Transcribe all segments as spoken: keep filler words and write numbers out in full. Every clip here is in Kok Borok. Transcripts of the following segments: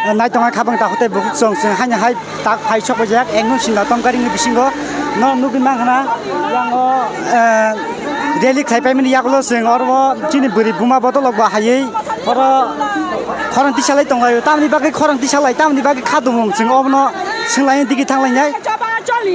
Nai tongnai khabang takhuk tei bukhuk chwng, chwng haino hai tak phai sok bai jak, ekdom sinda tongkaringni bisingo no nugwi mankha na, yang o, eh, rally khlai paimani yagulo chwng oro chini bwrwi buma bodolok bo haywi oro khorang tisalai tonglaio, tamni bagwi khorang tisalai, tamni bagwi kha dumung chwng obono swnglaini digi thanglainai.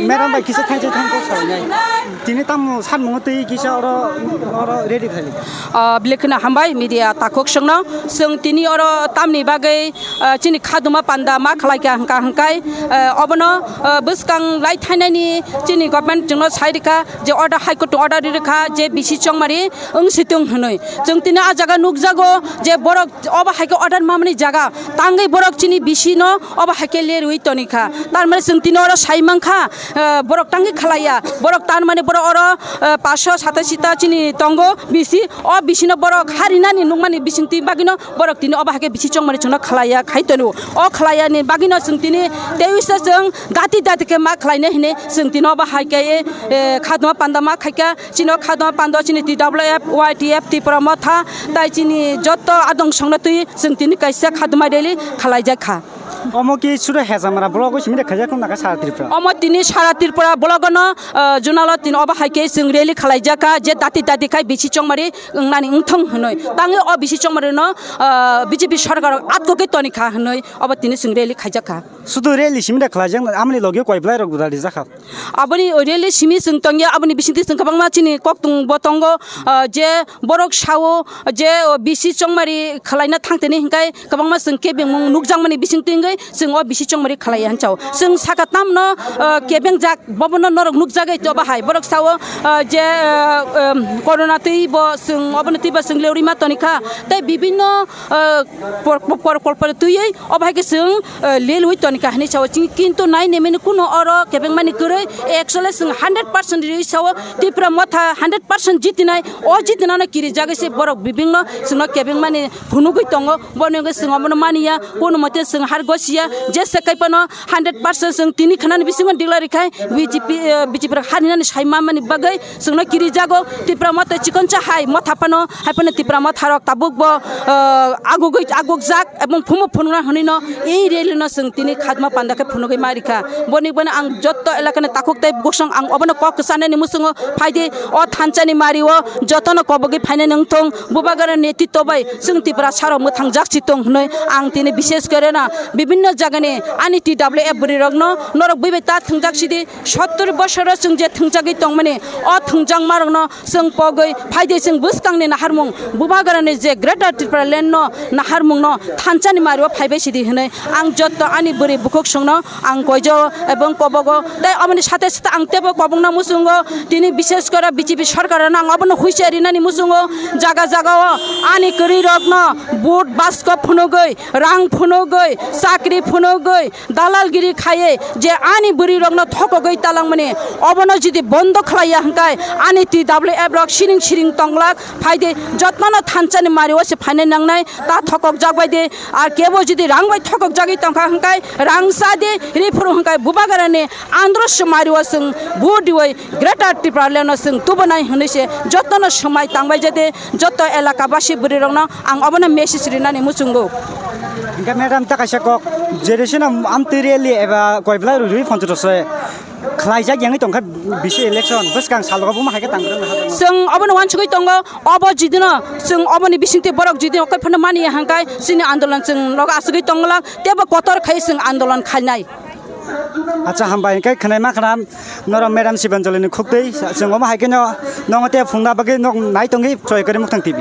Madam bai kisa thangchai thangkok salainai. Tini tamo sanmungo twi kisa oro, oro ready thali. Ah, belai kheno hambai media takhuk chwngno. Chwng tini oro tamni bagwi, ah, chini khaduma panda ma khlai kha hwnkha hwnkhe, ah, obono, ah, bwskang lai thainani chini government chwngno sai rikha je order, High Court order ri rikha je bisi chongmari wng situng hwnwi. Chwng tini ah jaga nukjago je borok obo hai khe order mamani jaga tangwi borok chini bisi no obo hai khe lerwi toni kha. Tar mane chwng tini oro sai mankha, eh, borok tangwi khlaiya. Borok tar mane borok oro, eh, paanch sho satashi ta chini tongo bisi. O bisi no borok harinani nukmani bisingtwi bagwino borok tini obo hai khe bisi chongmani chwngno khlaiya khai tongo. O khlaiyani bagwino chwng tini tei uisa chwng dati dati khe ma khlainai hinwi chwng tini obo hai khe, eh, khaduma panda ma khaikha. Chini o khaduma panda o chini T W F, Y T F, Tipra Motha, tai chini joto adong songno twi chwng tini kaisa khaduma rally khlaijak kha. Omo ki suro Hejamara block o simi de khaijak khum naka sara Tripura. Omo tini sara Tripura block o no, ah, zonal o tini obo hai khe chwng rally khlaijak kha je dati dati khai bisi chongmari wngnani wngthong hwnwi. Tangwi o bisi chongmari no, ah, B J P sorkar atko khe toni kha hwnwi obo tini chwng rally khaijak kha. Sudu rally simi de khlaijak, amoni logi koi belai rok da rijak kha. Aboni rally simi chwng tongya, aboni bisingtwi chwng kwbangma chini koktwng bo tongo, ah, je borok sao je, oh, bisi chongmari khwlaina thangtini hinkai kwbangma chwng kebengmung nukjakmani bisingtwi wngwi chwng o bisi chongmari khwlaiya hinchao. Chwng saka tamno, ah, kebengjak bobono norok nukjagwi to bahai. Borok sao, ah, je, ah, um, corona twi bo chwng obono twi bo chwng leurima tonikha. Tei bibinno, ah, por, por, por, por twiwi obo hai khe chwng, eh, lelwi toni kahini sao chini, kintu nai nemeni kuno oro kebengmani kwrwi, actually chwng hundred percent riwi sao Tipra Motha hundred percent jitinai, o jitinano kirijagwi se borok bibingno chwngno kebengmani phunugwi tongo, boni wngwi chwng omono maniya, kuno mote chwng har gosiya, jesa kaiphano hundred percent chwng tini khanani bisingo declare khai B J P, eh, B J P rok harinani sai manmani bagwi chwngno kirijago. Tipra Motha chikonsa hai motha phano, hai phano Tipra Motha rok tabuk bo, eh, agugwi, agukjak ebong phumu phunukna hwnwi no ei rally no chwng tini khadma panda khe phunugwi ma rikha. Boni, boni ang jotto elakani takhuk tei bosong ang obono kok kwchanani muchungo phaidi o thansa ni mari o jotono kobogwi phainani wngthong, bubagra netritwo bai chwng Tiprasa rok mwthangjak si tong hwnwi ang tini bishes kore na bibinno jagani ani T W F bwrwi rokno norok buibai ta thwngjak sidi. Sottor bosoro chwng je thwngjagwi tongmani, o thwngjakmarokno chwng pogwi phaidi chwng bwskangni naharmung, bubagrani je Greater Tripura Land no naharmungno thansani mario phaibai sidi hwnwi ang jotto ani bwrwi bukhuk chwngno ang koijo ebong kobogo. Tei oboni sate sate ang teibo kobongna muchungo, tini bishes kore B J P sorkarno ang obono huicha rinani muchungo, jaga jagao ani kwrwirokno vote basko phunugwi, rang phunugwi, chakri phunugwi, dalalgiri khaiwi je ani bwrwirokno thokogwi talangmani, obono jodi bondo khlaiya hwnkhe ani T W F rok siring siring tonglak phaidi, jotmano thansani mario se phainai nangnai, ta thokokjak baidi. Ar kebo jodi rang bai thokokjagwi tongkha hwnkhe rang chadi, riphuru hwnkhe bubagrani andro se mario chwng vote riwi Greater Tripura Land no chwng tubunai hwnwi se jotono swmai tangbai jade, joto elaka basi bwrwi rokno ang obono message rinani muchungo. Hingke madam ta kaisa kok, jeresino amtwi rally eba koiblai rwi ponchos se khlaijak yangwi tongkha bisi election, bwskang salogo buma haikhe tangbrwng. Chwng obono wansugwi tongo, obo jidino chwng oboni bisingtwi borok jidino kaiphano mani hangkai chini andolon chwng nogo asugwi tongla, tebo kotor khai chwng andolon khainai. Acha, hambai, hingke khwnai ma khna norok madam Sibanjali ni khuktwi, chwng omo hai kheno nongo te phungna bagwi nok nai tongwi Choi Kwrwi Muktang T V.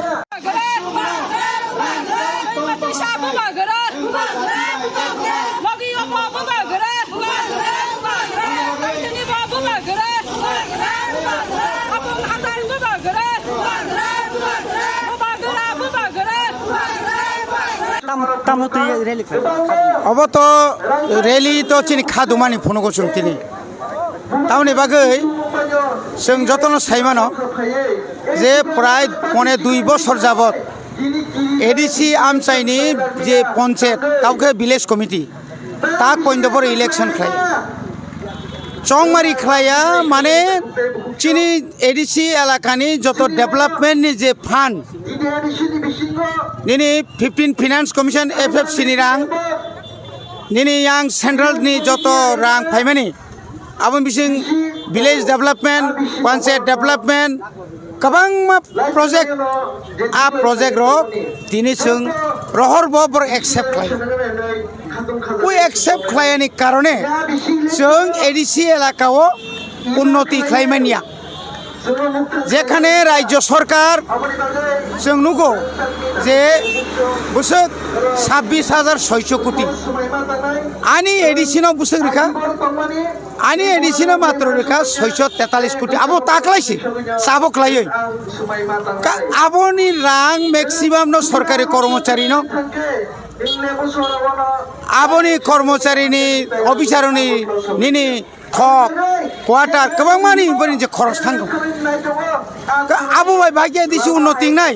Tam, tam twi rally khlai. Obo to rally to chini kha dumani phunugo chwng tini. Tamoni bagwi chwng jotono sai mano je prai pone dui bosor jabot A D C amchaini je ponchayat, tauke village committee, ta koindobor election khlai. Chongmari khlaiya, mane chini A D C elakani joto development ni je fund, nini fifteen Finance Commission F F C ni rang, Nini yang central ni joto rang phaimani, aboni bising village development, panchayat development, kwbangma project, a project rok tini chwng rohor bo borok accept khlai. O accept khlaiyani karone chwng A D C elaka o unnoti khlai manya. Jekhane rajyo sorkar chwng nugo je bwswk sabbish hajar soicho koti. Ani A D C no bwswk rikha, ani A D C no matro rikha soicho tetalis koti. Abo taklaisi, sabo klaiwi. Ka-, aboni rang maximum no sorkari kormochari no, aboni kormochari ni, officer ni, nini thok, quarter kwbangmani boni je khoros thango. Ka-, abo bai bai khe A D C uno tingnai.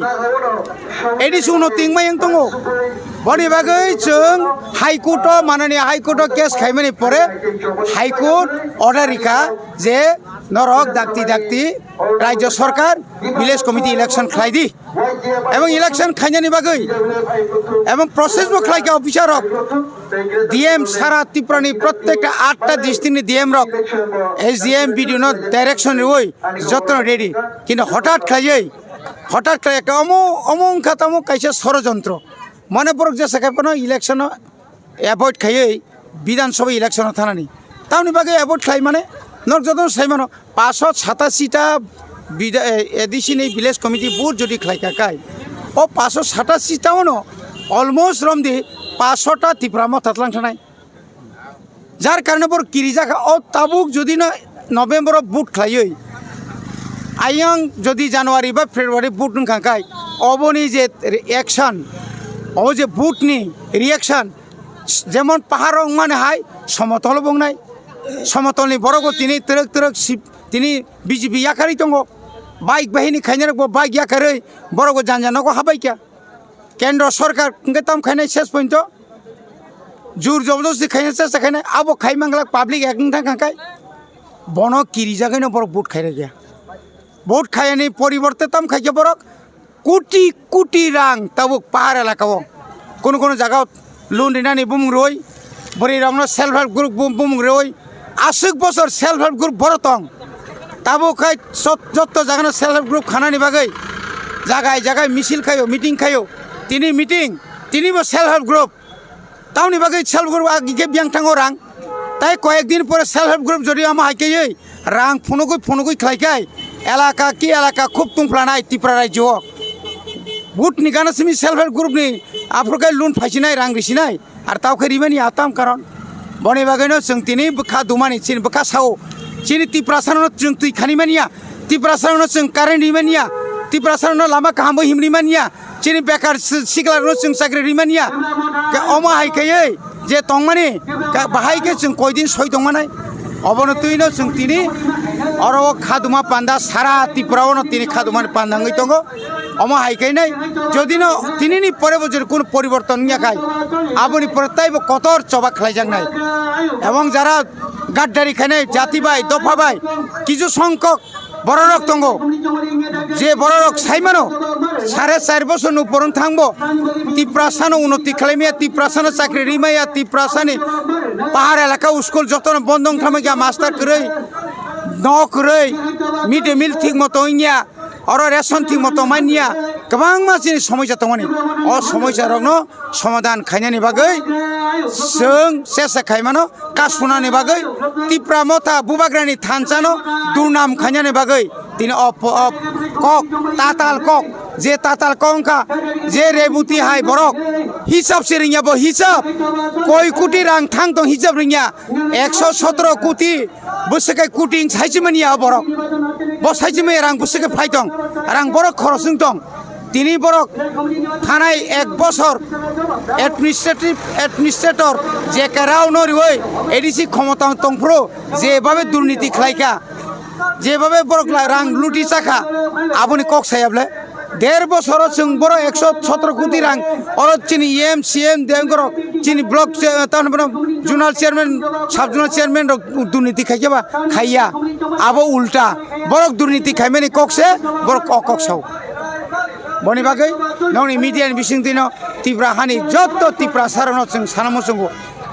A D C uno tingmai wng tongo. Boni bagwi chwng High Court o, manani High Court o case khaimani pore High Court order rikha je norok dakti dakti rajyo sorkar village committee election khlai di. Ebong election khainani bagwi ebong process bo khlaikha officer rok, D M sara Tripura ni prottekta atta district ni D M rok, S D M, B D O no direction riwi jotono ready, kintu hotat khlaiwi, hotat khlai ekta omo, omo wngkha tamo kaisa sorojontro, mane borok jesa khai phano election o avoid khaiwi Bidhan Sabha election o thanani. Tamoni bagwi avoid khlai mane, norok jotono sai mano, paanch sho satashi ta bida-, eh, A D C ni village committee vote jodi khlai kha kai, o paanch sho satashi ta ono almost romdi paanch sho ta Tipra Motha tlang thanai. Jar karone borok kirijak kha, o tabuk jodi no November o vote khlaiwi, ayang jodi January ba February vote wngkha kai, oboni je reaction, o je vote ni reaction, jemon pahar wngmani hai somotol bo wngnai, somotolni borok bo tini twrwk twrwk sip-, tini B J P yakarwi tongo, bike bahini khainai rok bo bike yakarwi borok bo janja nogo habaikha. Kendro sorkar hwnkhe tam khainai ses pointo jur jobodosti khainai chesta khainai abo khai manglak public ek wng thang kha kai bono kirijagwi no borok vote khairokya. Vote khayani poriborte tam khaikhe borok koti koti rang tabuk pahar elaka o, kono kono jaga o loan rinani bumung rwi, bwrwi rokno self help group bum-, bumung rwi, aswk bosor self help group boro tong. Tabuk khai sot-, jotto jagano self help group khanani bagwi jagai jagai misil khaio, meeting khaio. Tini meeting, tini bo self help group. Tamoni bagwi self group agi khe biyang thango rang. Tai koyek din pore self help group jodi omo hai khe rang phunugwi phunugwi khlai khai elaka ki elaka khub tungphlanai Tripura rajyo o. Vote ni gana simi self help group ni aphuru khai loan phaisinai, rang risinai. Ar tao khe rimani atam karon. Boni bagwino chwng tini bwkha dumani, chini bwkha sao. Chini Tiprasano chwng twi khani manya. Tiprasano chwng current ri manya. Tiprasano lama kaham bo himri manya. Chini bekar si-, sikla rok chwng chakri ri manya. Ke omo hai khe je tongmani, ke bahai khe chwng koidin soi tongmanai. Obono twino chwng tini oro o khaduma panda sara Tripura ono tini khadumani panda wngwi tongo. Omo hai khe nai, jodi no tini ni pore bo jodi kunu poriborton wngya khai, aboni pore taibo kotor choba khlai jak nai. Ebong jara gaddari khainai jati bai, dopha bai, kichu songkok bororok tongo, je bororok sai mano, sare char bosor ni upor wng thangbo, Tiprasano unoti khlai maya, Tiprasano chakri ri maya, Tiprasani pahar elaka school jotono bondo wng thangma khe master kwrwi, nok kwrwi, mid day meal thik moto wngya, oro ration thik moto manya, kwbangma chini somosya tongmani. O somosya rokno somadan khainani bagwi chwng chesta khai mano, kasunani bagwi Tipra Motha Bubagrani thansano durnam khainani bagwi tini o po-, o kok, tatal kok, je tatal kok wngkha, je Rebuti hai borok hisab se ringya bo hisab, koi koti rang thang tong hisab ringya, ekso sotro koti bwswk hai koti wng saichimani a borok, bo saichimani rang bwswk hai phai tong, rang borok khoros wng tong. Tini borok thanai ek bosor administrative administrator J K Rao no riwi A D C khomota tongphuru jebabe durniti khlaikha, jebabe borok la-, rang luti chakha, aboni kok sayable. Der bosoro chwng borok ekso sotro koti rang, oro chini E M, C M, dengorok, chini block che-, tamo bono zonal chairman, sub zonal chairman rok durniti khaikhe ba khaiya, abo ulta. Borok durniti khaimani kok se, borok kok kok sao. Boni bagwi nokni media ni bisingtwi no Tipra hani jotto Tiprasa rokno chwng sana muchungo.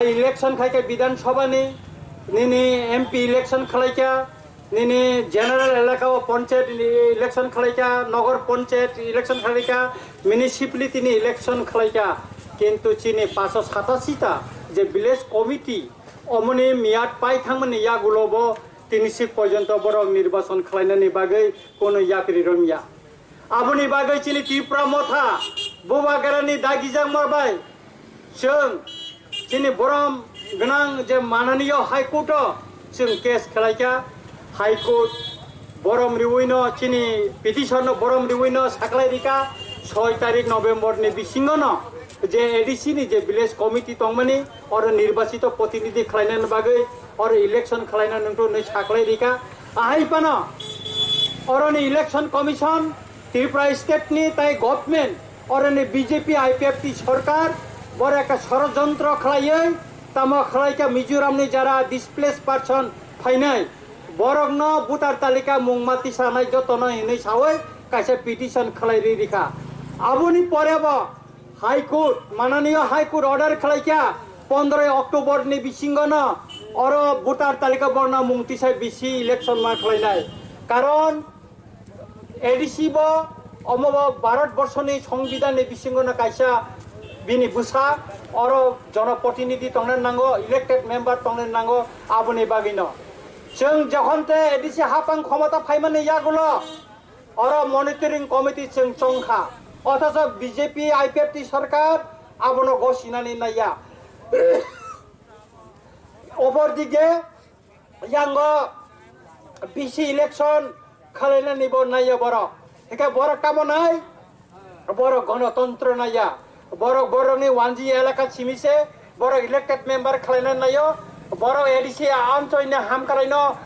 Election khaikha Bidhan Sabha ni, nini M P election khalaikha, nini general elaka o panchayat election khalaikha, nogor panchayat election khalaikha, municipality ni election khalaikha. Kintu chini paso satasi ta je village committee omoni miyat pai thangmani yagulo bo tini sik porjonto borok nirbachon khalainani bagwi kono yakri romya. Aboni bagwi chini Tipra Motha Bubagrani dagijakma bai chwng chini borom gwnang je mananiyo High Court o chwng case khwlaikha. High Court borom riwino chini petition no borom riwino saklai rikha soi tarik November ni bisingo no je A D C ni je village committee tongmani oro nirbachito protinidhi khwlainani bagwi oro election khwlaina nungthu hinwi saklai rikha. Ahai phano oroni election commission, Tripura state ni tai government, oroni B J P I P F T sorkar boro ekta sorojontro khwlaiwi tamo khwlaikha Mizoram ni jara displaced person phainai borokno voter talika mung mati sanai jotono hinwi sawi kaisa petition khwlai ri rikha. Aboni pore bo High Court, mananiyo High Court order khwlaikha, pondroi October ni bisingono oro voter talika borna mung tisai bisi election ma khwlainai. Karon A D C bo omo bo Bharat borso ni songbidhan ni bisingono kaisa bini bwsa, oro jonoprotinidhi tongna nango, elected member tongna nango, aboni bagwino. Chwng jokhon te A D C hapang khomota phaimani yagulo, Oro monitoring committee chwng chongkha, othocho B J P I P F T sarkar abono gosinani naiya. Opordige yango B C election khalainani bo naiya borok. Hingke borok tamo nai? Borok gonotontro naiya. Borok borokni wanji elaka simi se borok elected member khalainani naio. Borok A D C amchoini hamkraino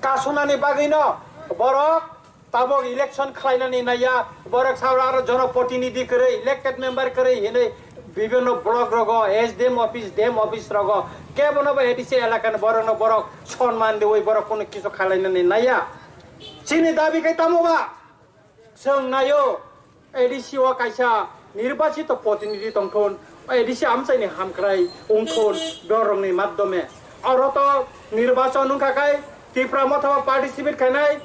kasunani bagwino borok tabok election khalainani naiya, borok saura aro jonoprotinidhi kwrwi, elected member kwrwi hinwi bibhinno block rogo, S D M office, D M office rogo, kebono bo A D C elakani borokno borok sonman riwi borok kunu kisu khalainani naiya. Chini dabi khe tamo ba? Chwng naio, A D C o kaisa nirbachito protinidhi tongthun, A D C amchaini hamkrai wngthun, borokni madhyome. Oro to nirbachon wngkha khai Tipra Motha bo participate khainai,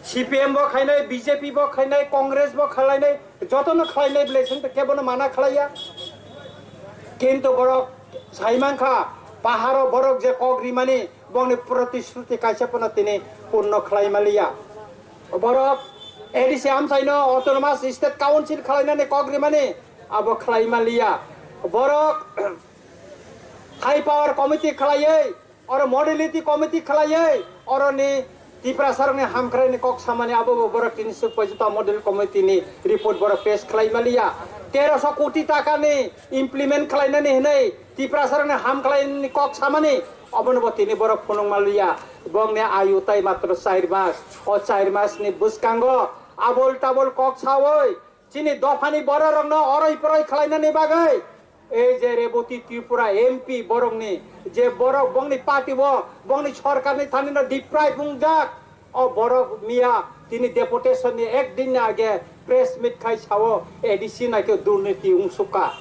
C P M bo khainai, B J P bo khainai, Congress bo khlainai, jotono khlainai belai chwng to kebono mana khlaiya. Kintu borok saimankha, paharo borok je kok rimani, bongni protishruti kaisa pono tini purno khlai maliya. Borok A D C amchaino Autonomous State Council khlainani kok rimani abo khlai maliya. Borok High Power Committee khlaiwi, oro Modality Committee khlaiwi, oroni Tiprasarokni hamkraini kok samani abo bo borok tini swk poito Model Committee ni report borok pesh khlai maliya. Teroso koti takani implement khlainani hinwi Tiprasarokni hamkraini kok samani obono bo tini borok phunuk maliya. Bongni ayu tai matro char mas. O char mas ni bwskango abol tabol kok sawi chini dophani bororokno oroi poroi khlainani bagwi ei je Reboti Tripura M P borokni je borok bongni party bo bongni sorkarni thanino deprive wngjak, o borok miya tini deputation ni ek din ni age press meet khai sao A D C naikhe durniti wngsukha.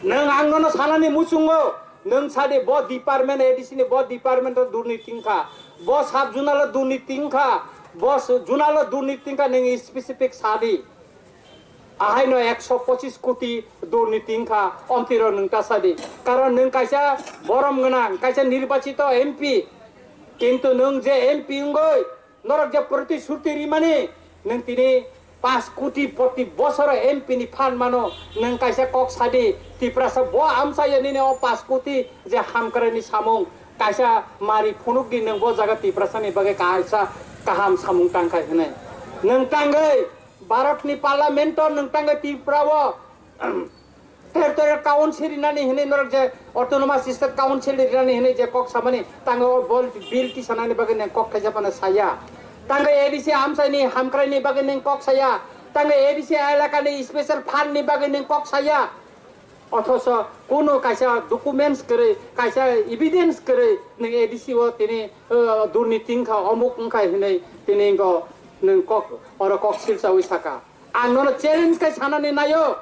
Nwng ang nono sanani muchungo, nwng sadi bo department A D C ni bo department o durniti wngkha, bo sub zonal o durniti wngkha, bo s-, zonal o durniti wngkha, nwng specific sadi. Ahaino ekso pochis koti durniti wngkha, omtiro nwng ta sadi. Karon nwng kaisa borom gwnang, kaisa nirbachito M P, kintu nwng je M P wngwi norok je protishruti rimani, nwng tini paanch koti proti bosoro M P ni phan mano, nwng kaisa kok sadi, Tiprasa bo amchaya nini o paanch koti je hamkraini samung, kaisa mari phunukdi nwng bo jaga Tiprasani bagwi kaisa kaham samung tangkha hinwi. Nwng tangwi Bharatni Parliament-o nwng tangwi Tripura-o Territorial Council rinani hinwi norok je Autonomous State Council rinani hinwi je kok samani tangwi o bol-, bill tisanani bagwi nwng kok khaisa phano saya. Tangwi A D C amchaini hamkraini bagwi nwng kok saya. Tangwi A D C elakani special fund ni bagwi nwng kok saya. Othoso kuno kaisa documents kwrwi, kaisa evidence kwrwi nwng A D C o tini, uh, durniti wngkha, omuk wngkha hinwi tini wngkha nwng kok, oro kok silsawi saka. Ang nono challenge khai sanani naio.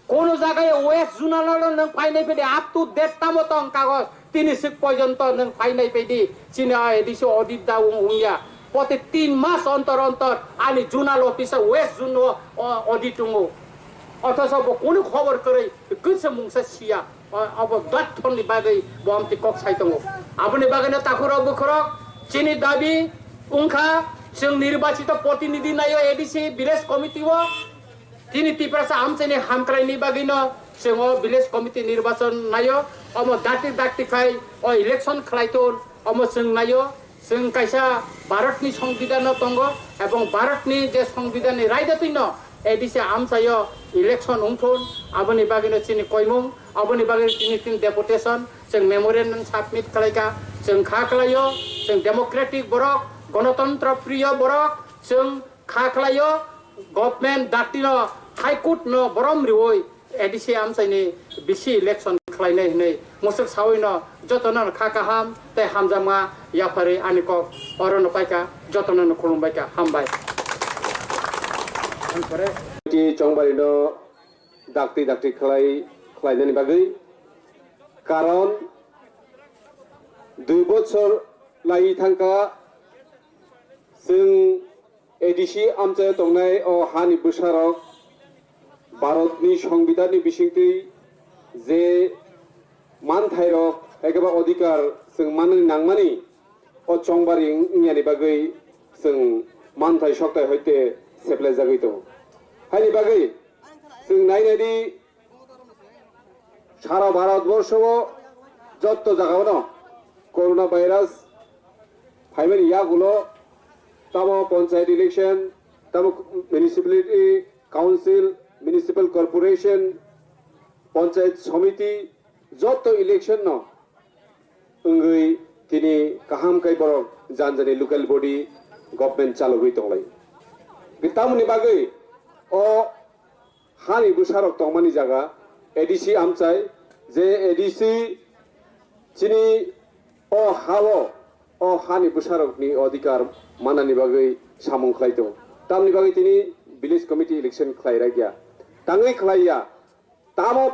Kono jaga West Zonal o nwng phainai phaidi up to date tamo tong kagoj, tini swk porjonto nwng phainai phaidi chini A D C audit da wng wngya. Pote tin mas ontor ontor ani zonal office o West Zone o, o, audit wngo. Othoso bo kunu khobor kwrwi kwchwng mungsa siya. O, abo dot thonni bagwi bo amtwi kok sai tongo. Aboni bagwino takhurok bukhurok chini dabi wngkha chwng nirbachito protinidhi naio A D C village committee o. Chini Tiprasa amchaini hamkraini bagwino chwng o village committee nirbachon naio, omo dakti dakti khai o election khlai ton, omo chwng naio, chwng kaisa Bharatni Songbidan o tongo, ebong Bharatni je Songbidan ni raida twino A D C amchaio election wngthon, aboni bagwino chini koimung, aboni bagwino chini tin deputation, chwng memorandum submit khlaika, chwng kha khlaio, chwng democratic borok, gonotontro priyo borok, chwng kha khlaio, government dakti no High Court no borom riwi A D C amchaini B C election khlainai hinwi mwswk sawi no jotono no kha kaham tei hamjakma yapharwi ani kok oro no paikha, jotono no khulumbaikha, hambai. Ki Chongbari no dakti dakti khlai, khlainani bagwi, karon dui bochor lai thangkha, chwng A D C amchaio tongnai o hani bwsarok Bharatni Songbidanni bisingtwi je manthairok ekeba odhikar chwng manwi nangmani, o Chongbari wngyani bagwi chwng manthai sokthai hoite seplai jagwi tongo. Haini bagwi chwng nainani sara Bharat borsho o jotto jagao no corona virus phaimani yagulo tamo panchayat election, tamo municipality council, municipal corporation, panchayat samiti, jotto election no wngwi tini kaham khe borok jani jani local body government chalogwi tonglai. Tamoni bagwi o hani bwsarok tongmani jaga A D C amchai, je A D C chini o hao, o hani bwsarokni odhikar manani bagwi samung khlai tongo. Tamni bagwi tini village committee election khlai rakya, tangwi khlaiya. Tamo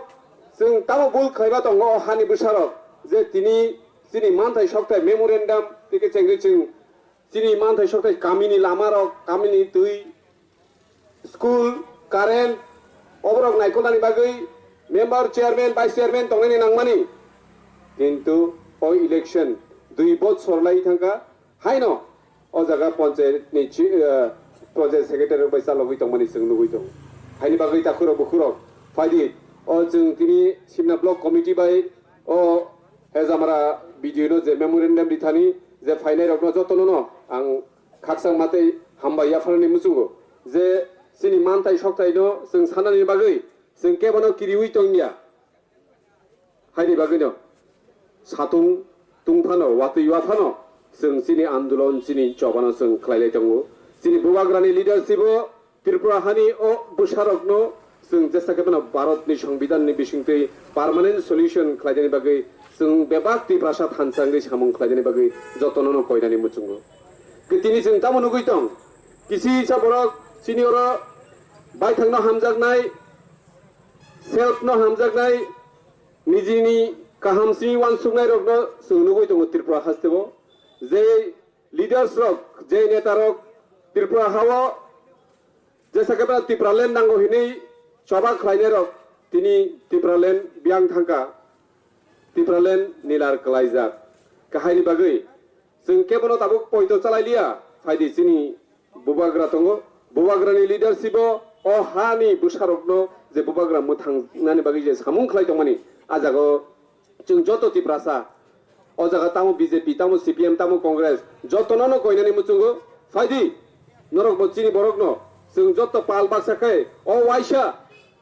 chwng tamo bul khlaiba tongo o hani bwsarok, je tini chini manthai sokthai memorandum tei khe chengwi chwng chini manthai sokthai kamini lamarok, kamini twi, school, current, oborok naikolnani bagwi member, chairman, vice chairman tongnani nangmani. Kintu o election dui bochor lai thangkha, haino o jaga panchayat ni chi-, eh, panchayat secretary rok bai chalogwi tongmani chwng nugwi tongo. Haini bagwi takhurok bukhurok phaidi, o chwng tini Simna block committee bai o Hejamara B D O no je memorandum rithani, je phainai rokno jotono no ang khakchangma tei hambai yapharnani muchungo, je chini manthai sokthai no chwng sanani bagwi chwng kebono kiriwi tongya. Haini bagwino satung tungphano, watwi waphano chwng chini andolon, chini chobano chwng khlailai tongo. Chini bubagrani leadership o Tripura hani o bwsarokno chwng jesa khe phano Bharatni Songbidanni bisingtwi permanent solution khlainani bagwi chwng bebak Tiprasa thansa wngwi samung khlainani bagwi jotono no koinani muchungo. Tini chwng tamo nugwi tong, kisi sa borok chini oro baithangno hamjaknai, self no hamjaknai, nijini kaham simi uansuknai rokno chwng nugwi tongo Tripura hasteo. Je leaders rok, je neta rok Tripura hao jesa khe Tipraland nango hinwi choba khlainai rok tini Tipraland biyang thangkha, Tipraland nilar kwlaijak. Kahaini bagwi chwng kebono tabuk poito chalailiya, phaidi chini bubagra tongo. Bubagrani leadership o, o hani bwsarokno je bubagra mwthangnani bagwi je samung khlai tongmani, a jaga o chwng joto Tiprasa, o jaga tamo B J P, tamo C P M, tamo Congress, jotono no koinani muchungo. Phaidi, norok bo chini borokno chwng joto pal baksa khe o waisa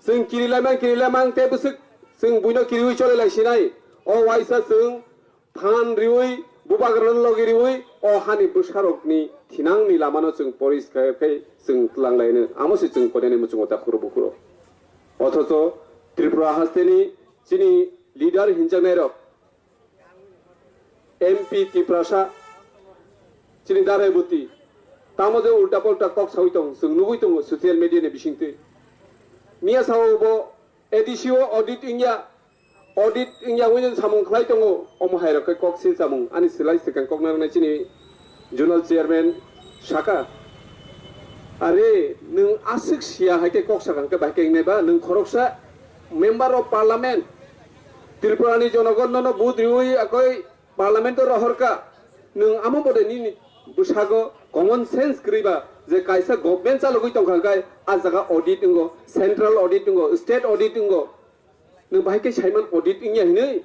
chwng kirilaimang kirilaimang tei bwswk chwng buino kiriwi cholelai sinai. O waisa chwng phan riwi, bubagrano logi riwi, o hani bwsarokni thinangni lamano chwng poriskar khe chwng twlanglaino, amo se chwng koinani muchungo takhuro bukhuro. Othocho Tripura hasteni chini leader hinjaknairok, M P Tiprasa, chini Darai Buti, tamo je ulta polta kok sawi tong, chwng nugwi tongo social media ni bisingtwi. Miya sao bo A D C o audit wngya, audit wngya wngwi samung khlai tongo, omo hai rok khe kok silchamung. Ani silai swkang kok narwknai chini zonal chairman saka, "Are, nwng aswk siya hai khe kok sakang khe bahai khe wngnai ba? Nwng khoroksa member of parliament, Tripura ni jonogon nono vote riwi akoi parliament o rohorkha. Nwng amo bode nini bwsago common sense kwrwi ba je kaisa government chalogwi tongkha khe a jaga audit wngo, central audit wngo, state audit wngo. Nwng bahai khe saiman audit wngya hinwi?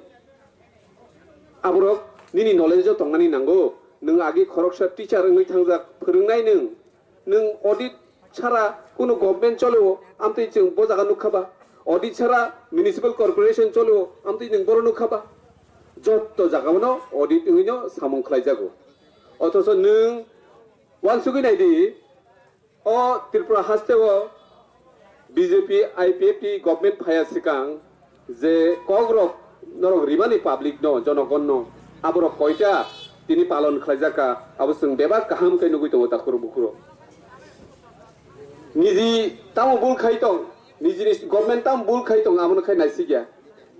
Aborok nini knowledge o tongmani nango. Nwng agi khoroksa teacher wngwi thangjak, phwrwngnai nwng. Nwng audit sara kunu government cholio, amtwi chwng bo jaga nukha ba? Audit sara municipal corporation cholio, amtwi nwng boro nukha ba? Jotto jagao no audit wngwi no samung khlaijago. Othocho nwng uansugwi nai di, o Tripura hasteo B J P I P F T government phaiya swkang je kokrok norok rimani public no, jonogon no, aborok koita tini palon khlaijak kha, abo chwng bebak kaham khe nugwi tongo takhuro bukhuro. Niji tamo bul khai tong, nijini government tamo bul khai tong, abono khai naisikya.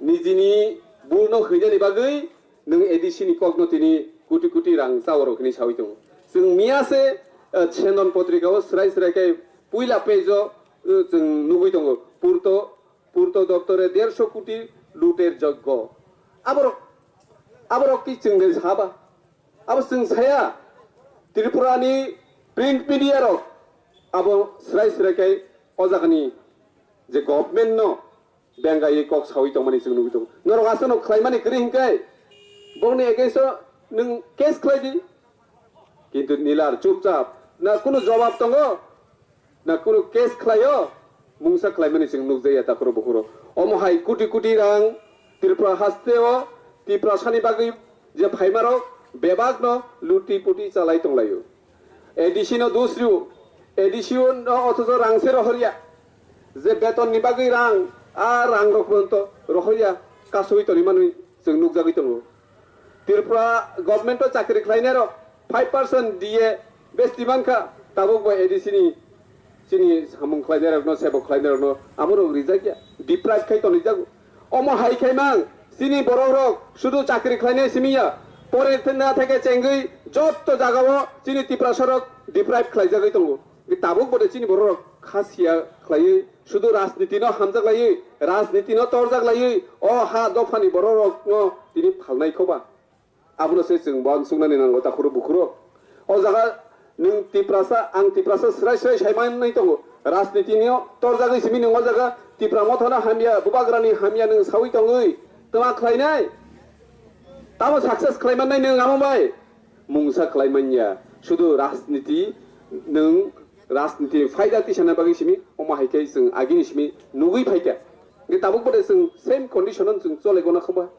Nijini bul no hwinani bagwi nwng A D C ni kokno tini kuti kuti rang chaorok hinwi sawi tongo. Chwng miya se, eh, Sendon Potrika o srai srai khe puila page o, eh, chwng nugwi tongo, Purto, Purto doptore derso kuti luter joggo. Aborok, aborok ki chwng de saba? Abo chwng saya, Tripura ni print media rok, Abo srai srai khe o jagani je government no bengaiwi kok sawi tongmani chwng nugwi tongo. Norok aswkno khlaimani kwrwi hinkhe bongni against o nwng case khlai di. Kintu nilar chupchap na kunu jobab tongo, na kunu case khlaio, mungsa khlaimani chwng nukjakya takhurok bukhurok. Omo hai koti koti rang Tripura haste o Tiprasani bagwi je phaimarok bebakno luti puti chalai tonglaio. A D C no dus rio, A D C no othocho rang se rohorya. Je beton ni bagwi rang, a rang rok porjonto rohorya, kasui toni manwi chwng nukjagwi tongo. Tripura government o chakri khlainai rok five percent D A besti mankha, tabuk bo A D C ni chini samung khlainai rokno, sebok khlainai rokno amorok rijakya, deprive khai tonijago. Omo hai khai mang, chini borok rok sudu chakri khlainai simi ya, pore na theke chengwi jotto jagao chini Tiprasa rok deprive khlaijagwi tongo. Tabuk bo de chini borok rok kha siya khlaiwi, sudu rajniti no hamjak laiwi, rajniti no torjak laiwi, o ha dopha ni borok rok no tini phalnai khoba. Abono se chwng bo ang suknani nango takhurok bukhurok. O jaga nwng Tiprasa, ang Tiprasa srai srai sai manwi tongo. Rajniti no torjagwi simi nwng o jaga Tipra Motha no hamya, Bubagra ni hamya nwng sawi tongwi twma khlainai. Tamo success khlai mannai nwng amo bai? Mungsa khlai manya. Sudu rajniti nwng rajniti phaida tisana bagwi simi omo hai khe chwng agini simi nugwi phaikha. Hwnkhe tabuk bo de chwng same condition o chwng chole gona khamba.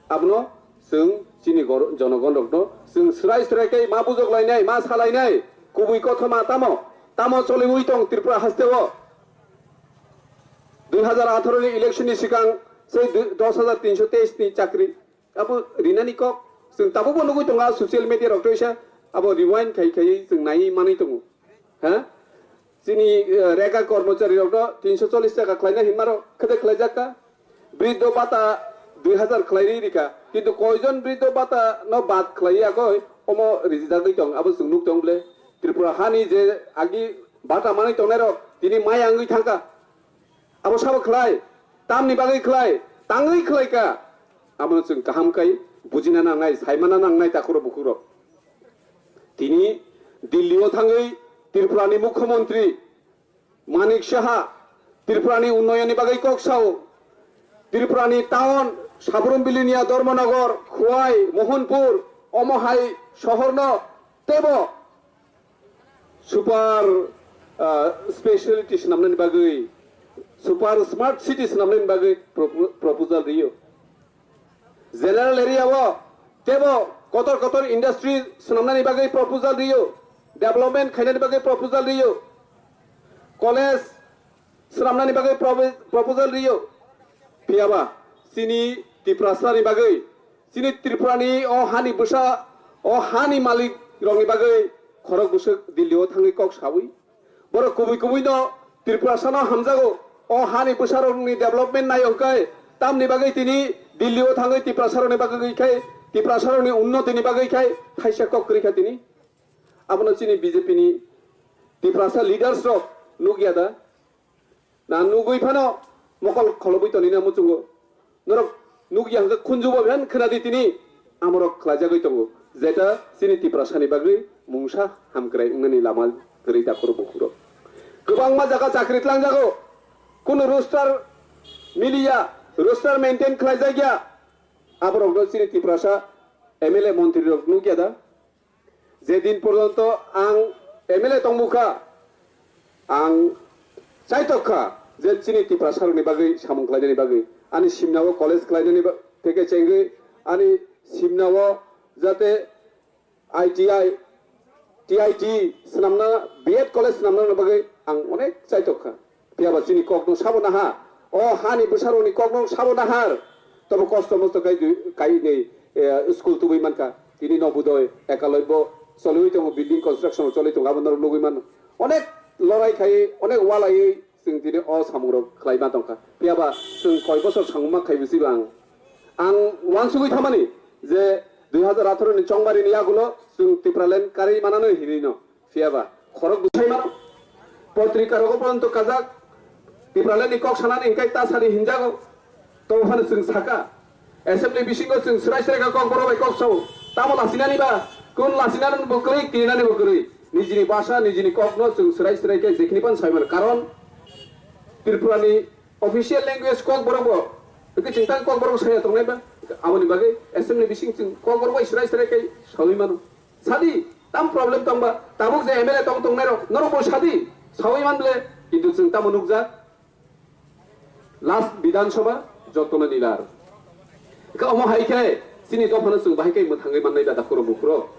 Abono chwng chini gor-, jonogon rokno chwng srai srai khe ma bujok lainai, ma salainai, kubui kothoma tamo, tamo choliwi tong Tripura haste o. Dui hazar atharo ni election ni sikang sei dui, dos hazar tinso teis ni chakri abo rinani kok chwng tabukbo nugwi tongo, social media rok toisa abo rewind khai khai chwng nai manwi tongo. Ha? Chini, eh, rega kormochari rokno tinso chollis taka khlaina hinmaro khede khlaijak ka. Briddo bata dui hazar khlai ri rika. Kintu koijon briddo bata no bad khlai agoi omo rijagwi tong, abo chwng nuk tong ble. Tripura hani je agi bata manwi tongnai rok tini maya wngwi thangka. Abo sabo khlai, tamni bagwi khlai, tangwi khlai ka. Abono chwng kaham kai bujina nangnai, saimana nangnai takhurok bukhurok. Tini Delhi o thangwi Tripura ni Mukhyamantri Manik Saha Tripura ni unnoyon ni bagwi kok sao. Tripura ni town, Sabrum Bilinia, Dharmanagar, Khowai, Mohanpur, omo hai sohor no tebo super, ah, speciality swnamnani bagwi, super smart city swnamnani bagwi propo-, proposal rio. General area o tebo kotor kotor industry swnamnani bagwi proposal rio, development khainani bagwi proposal rio, college swnamnani bagwi propo-, proposal rio. Phiyaba chini Tiprasani bagwi, chini Tripurani o hani bwsa, o hani malik rokni bagwi khorok bwswk Delhi o thangwi kok sawi. Borok kubui kubui no Tiprasano hamjago. O hani bwsarokni development nayo hwnkhe tamni bagwi tini Delhi o thangwi Tiprasarokni bagwi khai, Tiprasarokni unnotini bagwi khai thaisa kok kwrwi kha tini. Abono chini B J P ni Tiprasa leaders rok nukya da? Na nugwi phano mokol kholobwi tonina muchungo. Norok nukya hwnkhe khunjubo phan khwnadi tini amorok khlaijagwi tongo. Jeta chini Tiprasani bagwi mungsa hamkrai wngnani lama kwrwi takhurok bukhurok. Kwbangma jaga chakri tlangjago. Kunu roster miliya, roster maintain khlaijakya. Aborokno chini Tiprasa M L A montri rok nukya da? Je din porjonto ang M L A tongmukha, ang chaitokha je chini Tiprasarokni bagwi samung khlainani bagwi, ani simnao college khlainani ba-, theke chengwi ani simnao jate I T I, T I T swnamna, B Ed college swnamna bagwi ang onek chaitokha. Phiyaba chini kokno sabo naha. O hani bwsarokni kokno sabo nahar. Tobo kosto mosto kai dui-, kai nei, eh, school tubui mankha. Tini Nobodoi, Ekaloibyo choliwi tongo, building construction choli tongo, abo norok nugui mano. Onek lorai khai, onek walaiwi chwng tini o samungrok khlai ma tongkha. Phiyaba chwng koi bosor samung ma khai bwsiba ang. Ang uansugui thamani je dui hazar atharo ni chongmari ni yagulo chwng Tipraland karwi manano hinwi no. Phiyaba khorok bwsai mano. Potrika rogo porjonto kajak. Tipraland ni kok sanani hingkai ta sani hinjago. Tobo phano chwng saka. Assembly bisingo chwng srai srai kha kok borok bai kok sao. Tamo lasinani ba? Kun lasinani bo kwrwi, kirinani bo kwrwi. Nijini bhasha, nijini kokno chwng swrai swrai khe jekhini phano sai mano. Karon Tripurani official language Kokborok bo. Hwnkhe chwng tang Kokborok saya tongnai ba? Aboni bagwi assembly bising chwng Kokborok bai swrai swrai khe saui mano. Sadi, tam problem tong ba? Tabuk je M L A tong tongnai rok, norok bo sadi, saui man ble. Kintu chwng tamo nukjak? Last Bidhan Sabha, jotono nilar. Ka omo hai khe, chini dophano chwng bahai khe mwthangwi mannai da dakhoro bukhuro.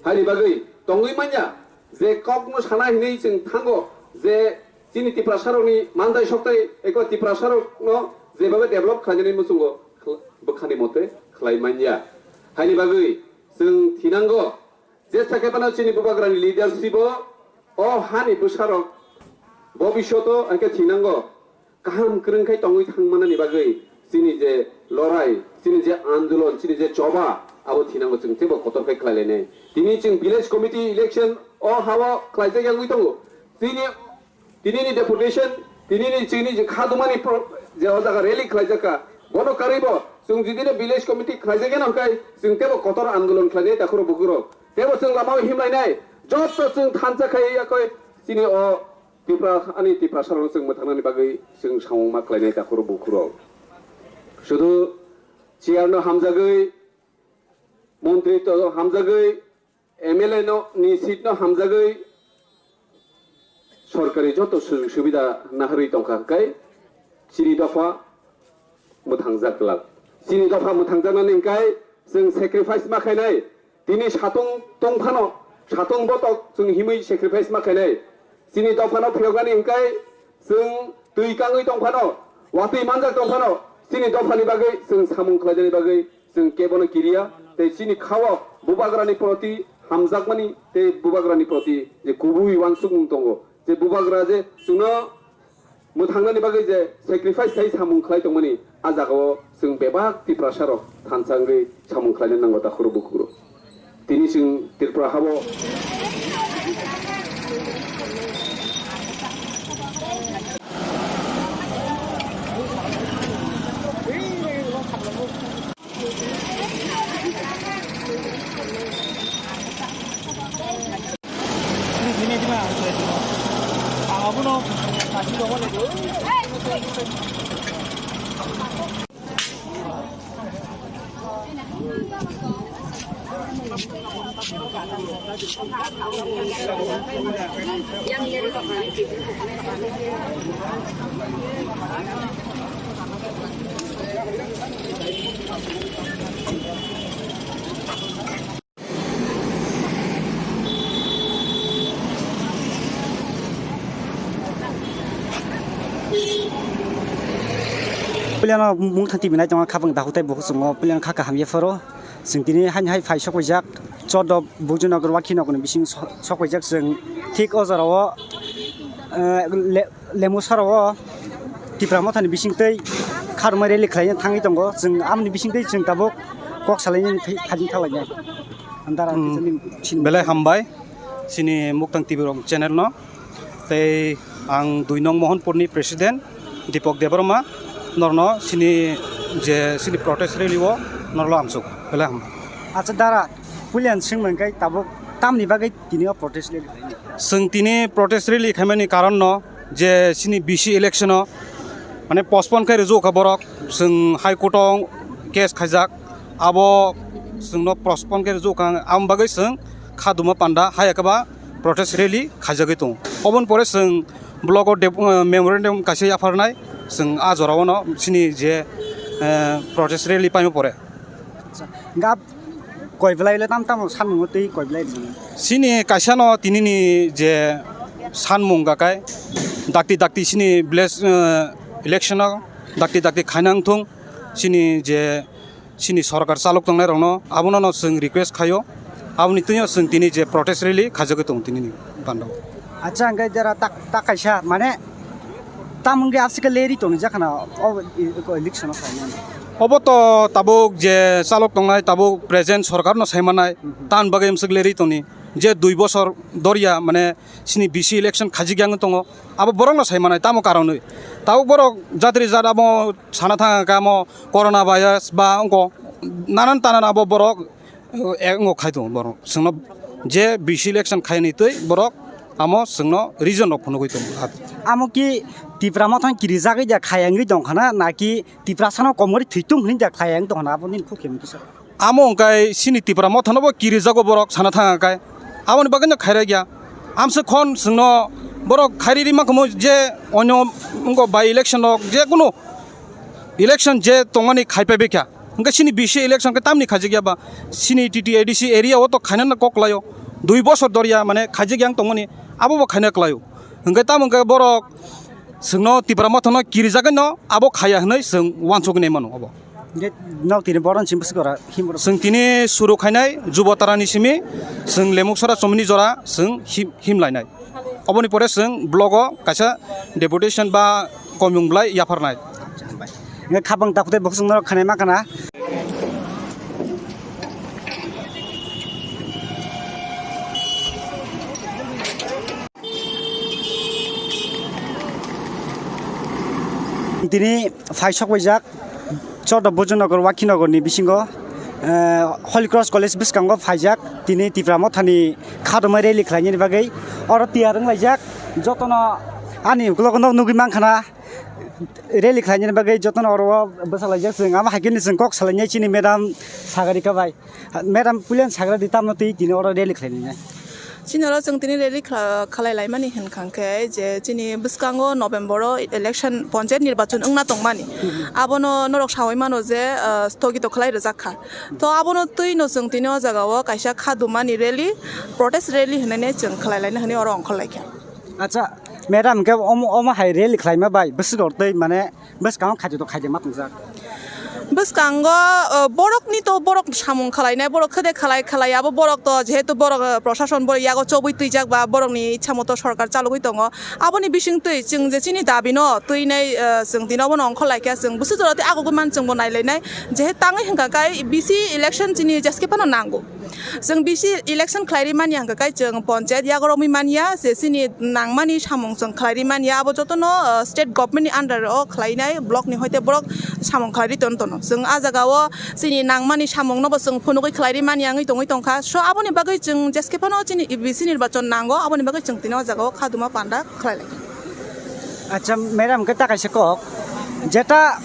Haini bagwi tongwi manya, je kokno sana hinwi chwng thango, je chini Tiprasarokni manthai soktai, eko Tiprasarokno jebabe develop khlainani muchungo khla-, bwkhani mote khlai manya. Haini bagwi chwng thinango, jesa khe phano chini bubagrani leadership o, o hani bwsarok bobishoto hwnkhe thinango kaham kwrwng khai tongwi thangmanani bagwi chini je lorai, chini je andolon, chini je choba, abo thinango chwng teibo kotor khai khlai lainai. Tini chwng village committee election o hao khlaijak yangwi tongo. Chini Tinini deputation, tinini chini je khadumani pro-, je o jaga rally khlaijak kha, bono karwi bo chwng jidino village committee khlaijak yano hwnkhe chwng teibo kotor andolon khlainai dakhoro bukhuro. Teibo chwng lamao himlainai, joto chwng thansa khai yakoi chini o Tipra, ani Tiprasarokno chwng mwthangnani bagwi chwng samung ma khlainai dakhoro bukhuro. Sudu chair no hamjagwi, montri to hamjagwi, M L A no ni seat no hamjagwi sorkari joto sujog subida naharwi tongkha hwnkhe chini dopha mwthangjak glak. Chini dopha mwthangjaknani hwnkhe chwng sacrifice ma khainai. Tini satung tongphano, satung botok chwng himwi sacrifice ma khainai. Chini dophano phiyoknani hwnkhe chwng twi kangwi tongphano, watwi manjak tongphano, chini dophani bagwi chwng samung khlainani bagwi chwng kebono kiriya, tei chini khao bubagrani proti hamjakmani tei bubagrani proti je kubui uansukmung tongo, je bubagra je chwngno mwthangnani bagwi je sacrifice khai samung khlai tongmani, a jagao chwng bebak Tiprasarok thansa wngwi samung khlaina nango dakhoro bukhuro. Tini chwng Tripura habo. Puilano mungthang T V nai tongo, khapang dahu tei bukhuk chungo, puilano kha kaham yapharo. Chwng tini haini hai phai sokpaijak, chodo Bujinagar Wakhinagar ni bising so-, sokpaijak chwng thik o jora o, eh, le-, Lemusara o Tipra Motha ni bising tei kharmai rally khlai thangwi tongo. Chwng amoni bising tei chwng tabuk kok salaini thai-, thani thalainai. Andara Hmm. Belai hambai. Chini Muktang T V rok channel no. Tei ang dui nong Mohanpur ni president Deepak Debbarma, norno chini je chini protest rally o norlo amsuk belai hambai. Acha dara, pulian singmang kai tabuk tamni bagwi tini o protest rally khaini? Chwng tini protest rally khaimani karon no je chini B C election o mane postpone khai rwjak kha borok, chwng High Court o case khaijak, abo chwngno postpone khe rwjak kha, aboni bagwi chwng khaduma panda hai khe protest rally khaijagwi tongo. Oboni pore chwng block o dep-, eh, memorandum kaisa yapharnai, chwng a jorao no chini je, eh, protest rally paima pore. Acha, hwnkhe koi belai le tam tamo sanmung twi koi belai rwjak? Chini kaisa no tini ni je sanmung gakai dakti dakti chini village, eh, election o dakti dakti khainang thung chini je chini sorkar chalok tongnai rokno, abono no chwng request khaio, aboni twino chwng tini je protest rally khaijagwi tongo tini ni bandao. Acha, hwnkhe jara tak, tak kaisa, mane, tam wngkhe aswk khe leri tongwi jakha na o election o khainani? Obo to tabuk je chalok tongnai, tabuk present sorkar no saimanai, Mhm. Tamoni bagwi amswk leri tongni, je dui bosor dorya, mane, chini B C election khajik yang tongo, abo borok no saimanai, tamo karonwi. Tabuk borok jatri jat abo sana thang kha, amo corona virus ba wngkho nanan tanan abo borok, eh, wngkho khai tongo borok. Chwngno Je B C election khaini twi borok amo chwngno reason rok phunugwi tongo. Amo ki Tipra Mothani kirijagwi da khayangwi tongkhana, naki Tiprasano komori thwitung hwnwi da khayang tongkhana, abo nini khuk khe mungkisa. Amo wngkai chini Tipra Mothano bo kirijago borok sana thanga kai. Aboni bagwino khairokya. Amswk khon chwngno borok khairiri mankhamu je onyo wngkha by election rok je kunu election je tongmani khaipai bekha. Hwnkhe chini B C election khe tamni khaijakya ba chini T T A D C area o to khainani kok laio. Dui bosor dorya mane khaijakya ang tongmani abo bo khaina klaio. Hwnkhe tamo hwnkhe borok chwngno Tipra Mothano kirijagwino abo khaya hwnwi chwng uansukgwi naimano abo. Hwnkhe nok tini boron chini bwswk ora himro. Chwng tini suru khainai Jubo Tarani simi chwng Lemuksora chomni jora chwng him, him lainai. Oboni pore chwng blogo kaisa deputation ba komung blai yapharnai. Hwnkhe khapang takhwtwi bo chwng norok khanai ma khana. Tini phai sok paijak Choto Bojongnagar, Wakinagar ni bisingo, eh, Holy Cross College bwskango phaijak tini Tipra Mothani khadoma rally khlainani bagwi. Oro tiyar wnglaijak jotono ani ukologo no nugwi mankhana rally khlainani bagwi jotono oro bwsalaijak chwng. Amo hai khe ni chwng kok salainai chini madam Sagarika bai. Madam, puilan sagra di tamno twi tini oro rally khlainai. Chini oro chwng tini rally khla-, khalai laimani hwnkha khe je chini bwskango November o election ponchayat nirbachon wngna tongmani. Abono norok sawi mano je, ah, sthogito khlai rwjak kha. To abono twi no chwng tini o jaga o kaisa khadumani rally, protest rally hinwi chwng khlai laina hinwi oro ongkhor laikha. Acha, madam, hwnkhe omo, omo hai rally khlaima bai bwswk rok tei mane bwskango khaito khaito ma tongjak. Bwskango, uh, borokni to borok samung khlainai, borok khede khlai khlai abo borok to jehetu borok, uh, prosason borok yago chobwi twijak ba borokni ichha moto sorkar chalogwi tongo. Aboni bising twi chwng je chini dabi no twinai, uh, chwng tini obono ongkhor laikha, chwng bwswk jora tei agogwi man chwngbo nailainai. Jehe tangwi hwnkha kai B C election chini jeske phano nango. Chwng B C election khlai ri manya hwnkha kai chwng ponchayat yago romwi manya, je chini nangmani samung chwng khlai ri manya, abo jotono, uh, state government ni under o khlainai block ni hoite borok samung khlai ri ton tono. Chwng ah jaga o chini nangmani samung no bo chwng phunugwi khlai ri manya wngwi tongwi tongkha. So aboni bagwi chwng jeske phano chini B C nirbachon nango, aboni bagwi chwng tini o jaga o khaduma panda khlai lai. Acha, madam, hwnkhe ta kaisa kok, jeta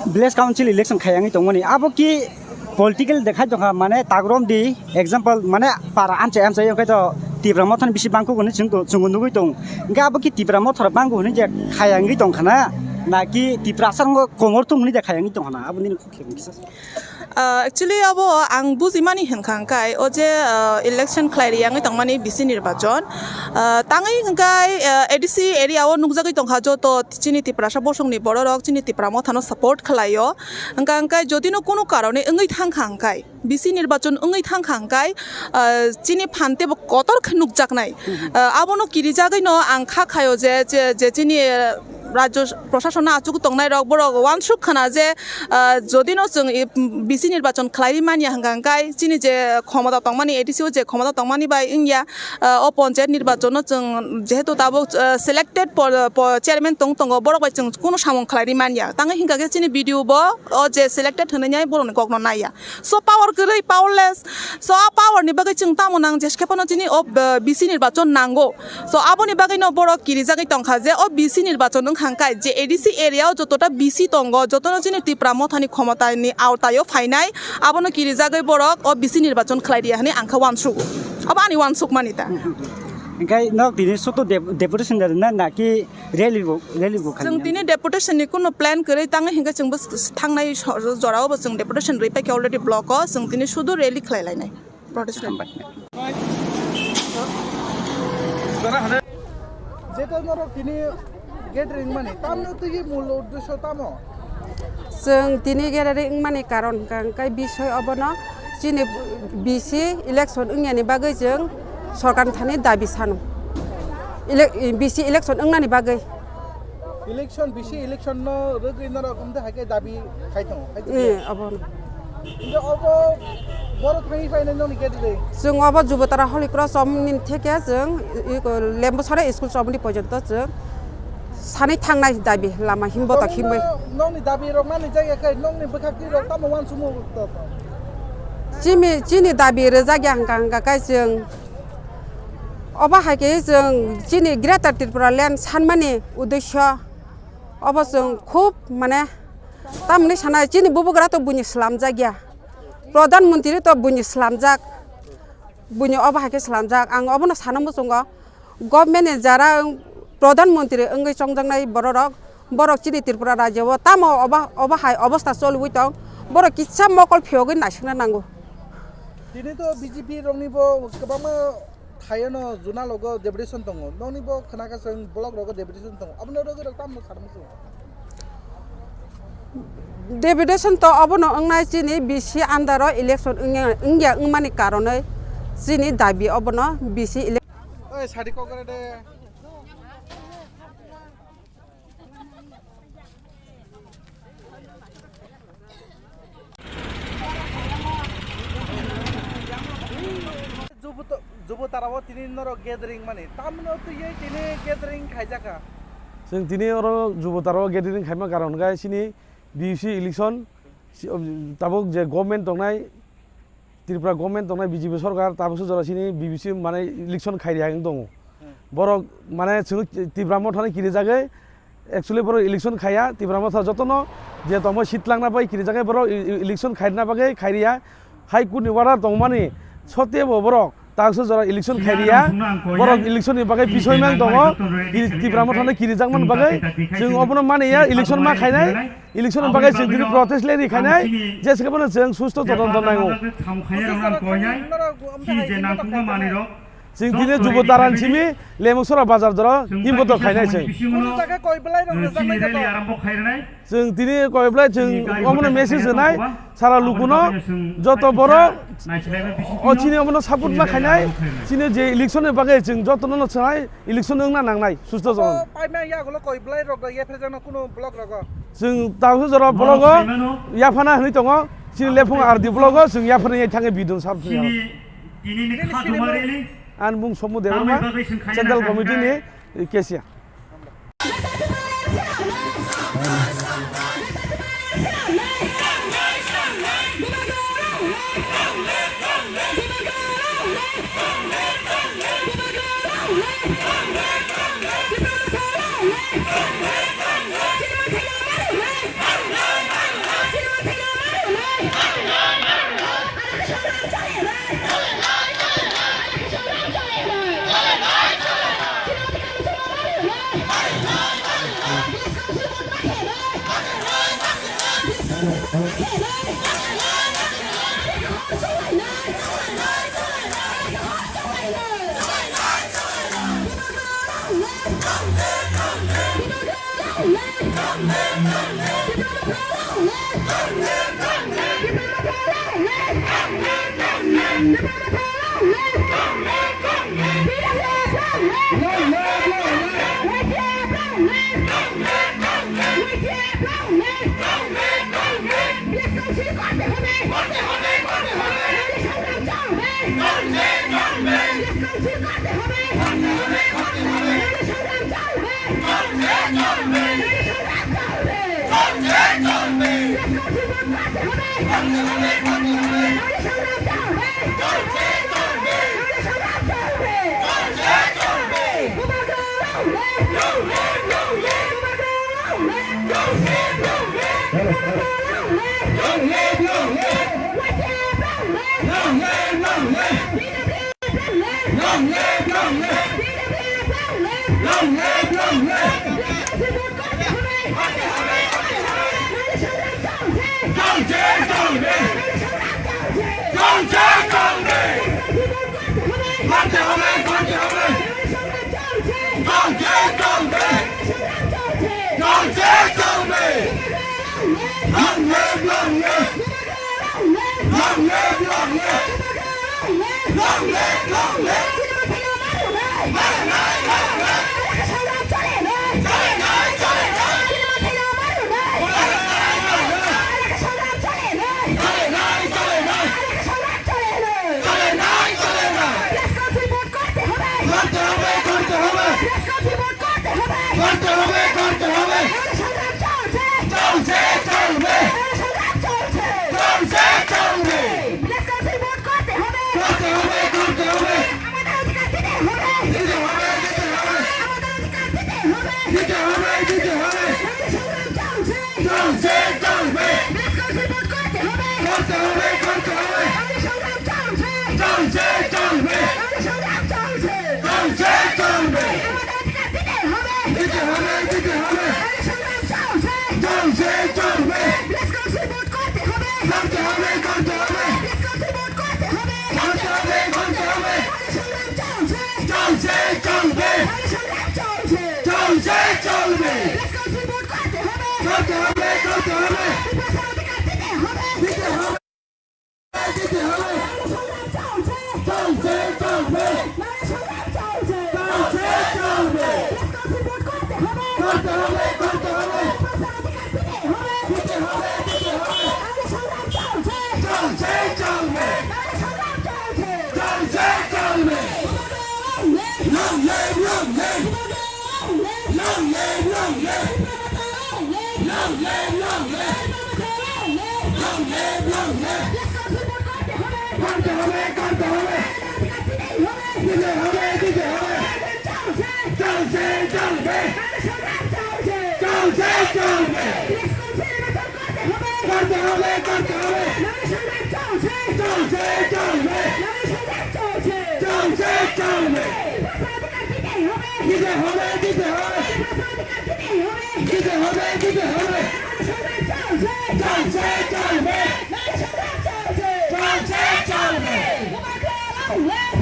village council election khayangwi tongmani, abo ki political dekhai tongkha, mane tagrom di example, mane para amchai amchai, hwnkhe to Tipra Mothani bisi bangkuk hwnwi chwng to, chwngbo nugwi tong. Hwnkhe abo ki Tipra Mothor bangkuk hwnwi je khayangwi tongkhana, naki Tiprasa wngkha komor tung hwnwi je khayangwi tongkhana, abo nini khuk khe mungkisa. Ah, actually, abo ang bujimani hwnkha hwnkhe, o je, ah, election khlai riyangwi tongmani B C nirbachon, ah, tangwi hwnkhe, ah, A D C area o nukjagwi tongkha joto chini Tiprasa bosongni bororok chini Tipra Mothano support khlaio. Hwnkha hwnkhe jodino kunu karone wngwi thangkha hwnkhe, B C nirbachon wngwi thangkha hwnkhe, ah, chini phan teibo kotor khe nukjaknai. Ah, abono kirijagwino ang kha khaio je, je, je chini, ah, rajyo prosasono achugwi tongnairok borok uansuk khna je, ah, jodino chwng i, B C nirbachon khlaiwi manya hwnkha hwnkhe chini je khomota tongmani, A D C o je khomota tongmani bai wngya, ah, o ponchayat nirbachono chwng jehetu tabuk, ah, selected po-, po-, chairman tong tongo, borok bai chwng kunu samung khlaiwi manya. Tangwi hwnkha khe chini B D O bo o je selected hwnwi borokni kokno naiya. So power kwrwi, powerless. So a power ni bagwi chwng tamo nang jeske phano chini o, uh, B C nirbachon nango. So aboni bagwi no borok kirijagwi tongkha je o B C nirbachon wngkha hwnkhe je A D C area o jotota B C tongo, jotono chini Tipra Mothani khomotani awtaio phainai, abono kirijagwi borok o B C nirbachon khlai riya hwnwi ang kha uansugo. Abo ani uansukmani ta. Hwnkhe nok tini sutu dep-, deputation da na, na ki rally bo, rally bo khaina? Chwng tini deputation ni kuno plan kwrwi tangwi hwnkhe chwngbo s-, s-, thangnai so-, jorao bo chwng deputation rwi paikha already block o, chwng tini sudu rally khlai lainai, protest rally. Hambai. Jeta norok tini gathering mani, tamno twi mul uddesho tamo? Chwng tini gathering wngmani karon hwnkha hwnkhe bisoi obono chini B C election wngyani bagwi chwng sorkarni thani dabi sano. Ele-, B C election wngnani bagwi. Election, B C election no rwgwi norok wngde hai khe dabi khai tongo, khai tongo. Eh, obono. Hingke obo boro thangwi phainai nokni gate rwi? Chwng obo Jubotara Holy Cross chomni theke chwng i, i, Lembusara school chomni porjonto chwng sanwi thangnai dabi lama himbotok himbai. Nokni dabi rok manwi jagya khe nokni bwkhak twi rok tamo uansukmung rok to? Chini, chini dabi rwjak ya hwnkha hwnkha khe chwng obo hai khe chwng chini Greater Tripura Land sanmani uddesyo obo chwng khub mane tamni sanai chini bubagra to buini slamjak ya, Pradhan Mantri to buini slamjak, buini obo hai khe slamjak. Ang obono sana muchungo, government ni jara Pradhan Mantri wngwi chongjaknai bororok, borok chini Tripura rajyo o tamo obo, obo hai obosta choliwi tong, borok kisa mokol phiyogwi naisingna nango. Tini to B J P rokni bo kwbangma thaiono zonal rogo deputation tongo, nokni bo khna khe chwng block rogo deputation tongo, aboni rogwi rok tamo sana muchungo? Deputation to obono wngnai chini B C under o election wngya, wngya wngmani karonwi chini dabi obono B C ele- Oi, sadi kok de. Jubuto-, Jubotara o tini norok gathering mani, tamni o twi tini gathering khaijaka. Chwng tini oro Jubotara o gathering khaima karon khe chini B C election, si-, tabuk je government tongnai, Tripura government tongnai B J P sorkar, tabukso jora chini B B C mane election khairiya wng tongo. Hmm. Borok mane chwng Tipra Motha ni kirijagwi, actually borok election khaiya, Tipra Motha jotono je tongma seat langna bai kirijagwi borok e-, e-, election khairina bagwi khairiya. High Court ni order tongmani sottebo borok tabukso jora election khairiya. Borok election ni bagwi bisoi mang tongo, Tipra Motha ni kirijakmani bagwi. Chwng obono maniya, election ma khainai. Election ni bagwi chwng tini protest rally khainai, je se bono chwng susto todonto nango. Chwng tini Jubotara ni simi Lemuksora bazar doro himboto khainai chwng. Chwng tini koi belai chwng omono message rwnai sara lukuno, joto borok o chini omono support ma khainai, chini je election ni bagwi chwng jotono no swnai. Election wngna nangnai, susto tongo. Paimang yagulo koi belai rok da, yapharjakno kuno block rogo. Chwng tabukso jora block o yaphana hwnwi tongo. Chini lephung R D block o chwng yaphana thangwi bidon sar. Chini, tini ni kha duma rili. Ani mung Somu Debbarma, Central Committee ni cashier. Long live, long live! Long live, long live! করতে হবে, করতে হবে! দিতে হবে, দিতে হবে! চলছে, চলবে! চলছে, চলবে! করতে হবে, করতে হবে! চলছে, চলবে! চলছে, চলবে! দিতে হবে, দিতে হবে! দিতে হবে, দিতে হবে! চলছে, চলবে! চলছে, চলবে!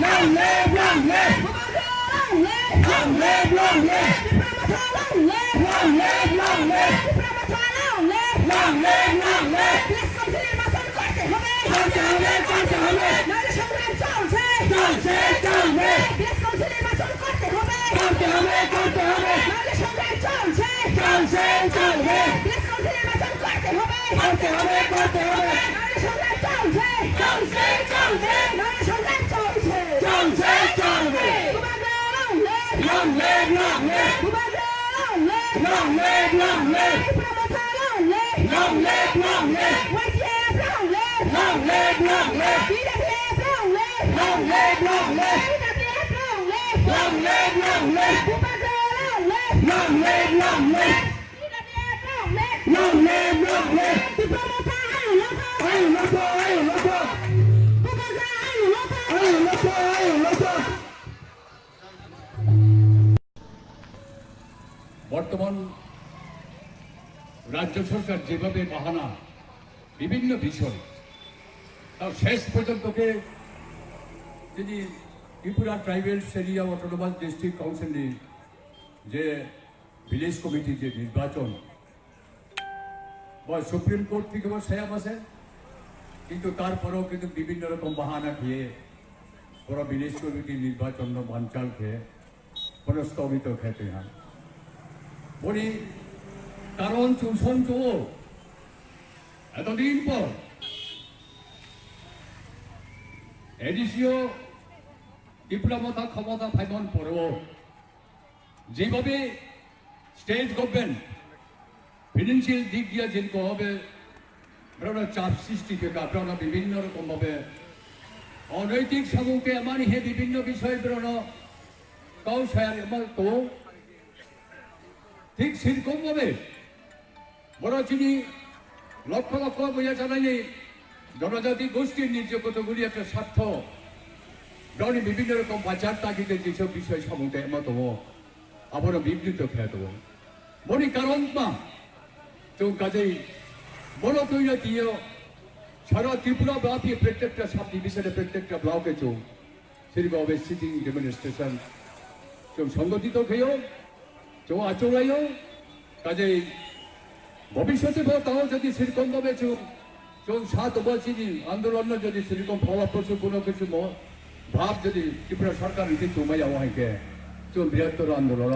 Long live, long live! Long live, long live! Long live, long live! করতে হবে, করতে হবে! চলছে, চলবে! করতে হবে, করতে হবে! চলছে, চলবে! করতে হবে, করতে হবে! চলছে, চলবে! চলছে, চলবে! Long live, long live! Long live, long live! Long live, long live! Long live, long live! Long live, long live! Long live, long live! Long live, long live! Long live, long live! Long live, long live! Long live, long live! Ayung loko, ayung loko! Ayung loko, ayung loko! বর্তমান রাজ্য সরকার যেভাবে বাহানা বিভিন্ন বিষয়, তা শেষ পর্যন্ত কে যিনি ত্রিপুরা ট্রাইবেলস এরিয়া অটোনোমাস ডিস্ট্রিক্ট কাউন্সিলর যে ভিলেজ কমিটির যে নির্বাচন, বা সুপ্রিম কোর্ট থেকে বা সেয়া বসে, কিন্তু তারপরেও কিন্তু বিভিন্ন রকম বাহানা দিয়ে ওরা ভিলেজ কমিটির নির্বাচন বানচাল খেয়ে প্রস্তাবিত খেতে হয়। বলি, কারণ চুষণ চো এতদিন পর এডিসিও ত্রিপুরা মথা ক্ষমতা ফাইমন পরেও যেভাবে স্টেট গভর্নমেন্ট ফিনান্সিয়াল দিক দিয়ে যেরকম হবে, বেরোনো চাপ সৃষ্টি থেকে আপনারা বিভিন্ন রকম ভাবে অনৈতিক সামুকে এমন হে বিভিন্ন বিষয় বেরোনো কাউ সায়ার এমন তো ঠিক সেরকম ভাবে বড় চিনি লক্ষ লক্ষ বইয়া জানাইনি জনজাতি গোষ্ঠীর নিজে কতগুলি একটা স্বার্থ, গাউনি বিভিন্ন রকম বাজার তাগিদে যেসব বিষয় সামুকে এমন তো আবার বিবৃত খেয়ে দেবো। বনি কারণ মা, তো কাজেই বড় তৈরি দিয়ে সারা ত্রিপুরা ব্যাপী প্রত্যেকটা সাব ডিভিশনে প্রত্যেকটা ব্লকে চৌ সেরকমভাবে সিটিং ডেমনস্ট্রেশন চৌ সংগঠিত খেয়েও চৌ আচৌরাইও কাজেই ভবিষ্যতে তাও যদি সেরকমভাবে চৌ চৌ সাত বছরই আন্দোলন যদি সেরকম ফলপ্রসূ কোনো কিছু ম- ভাব যদি ত্রিপুরা সরকার নিতে চৌমাইয়া হয় কে চৌ বৃহত্তর আন্দোলন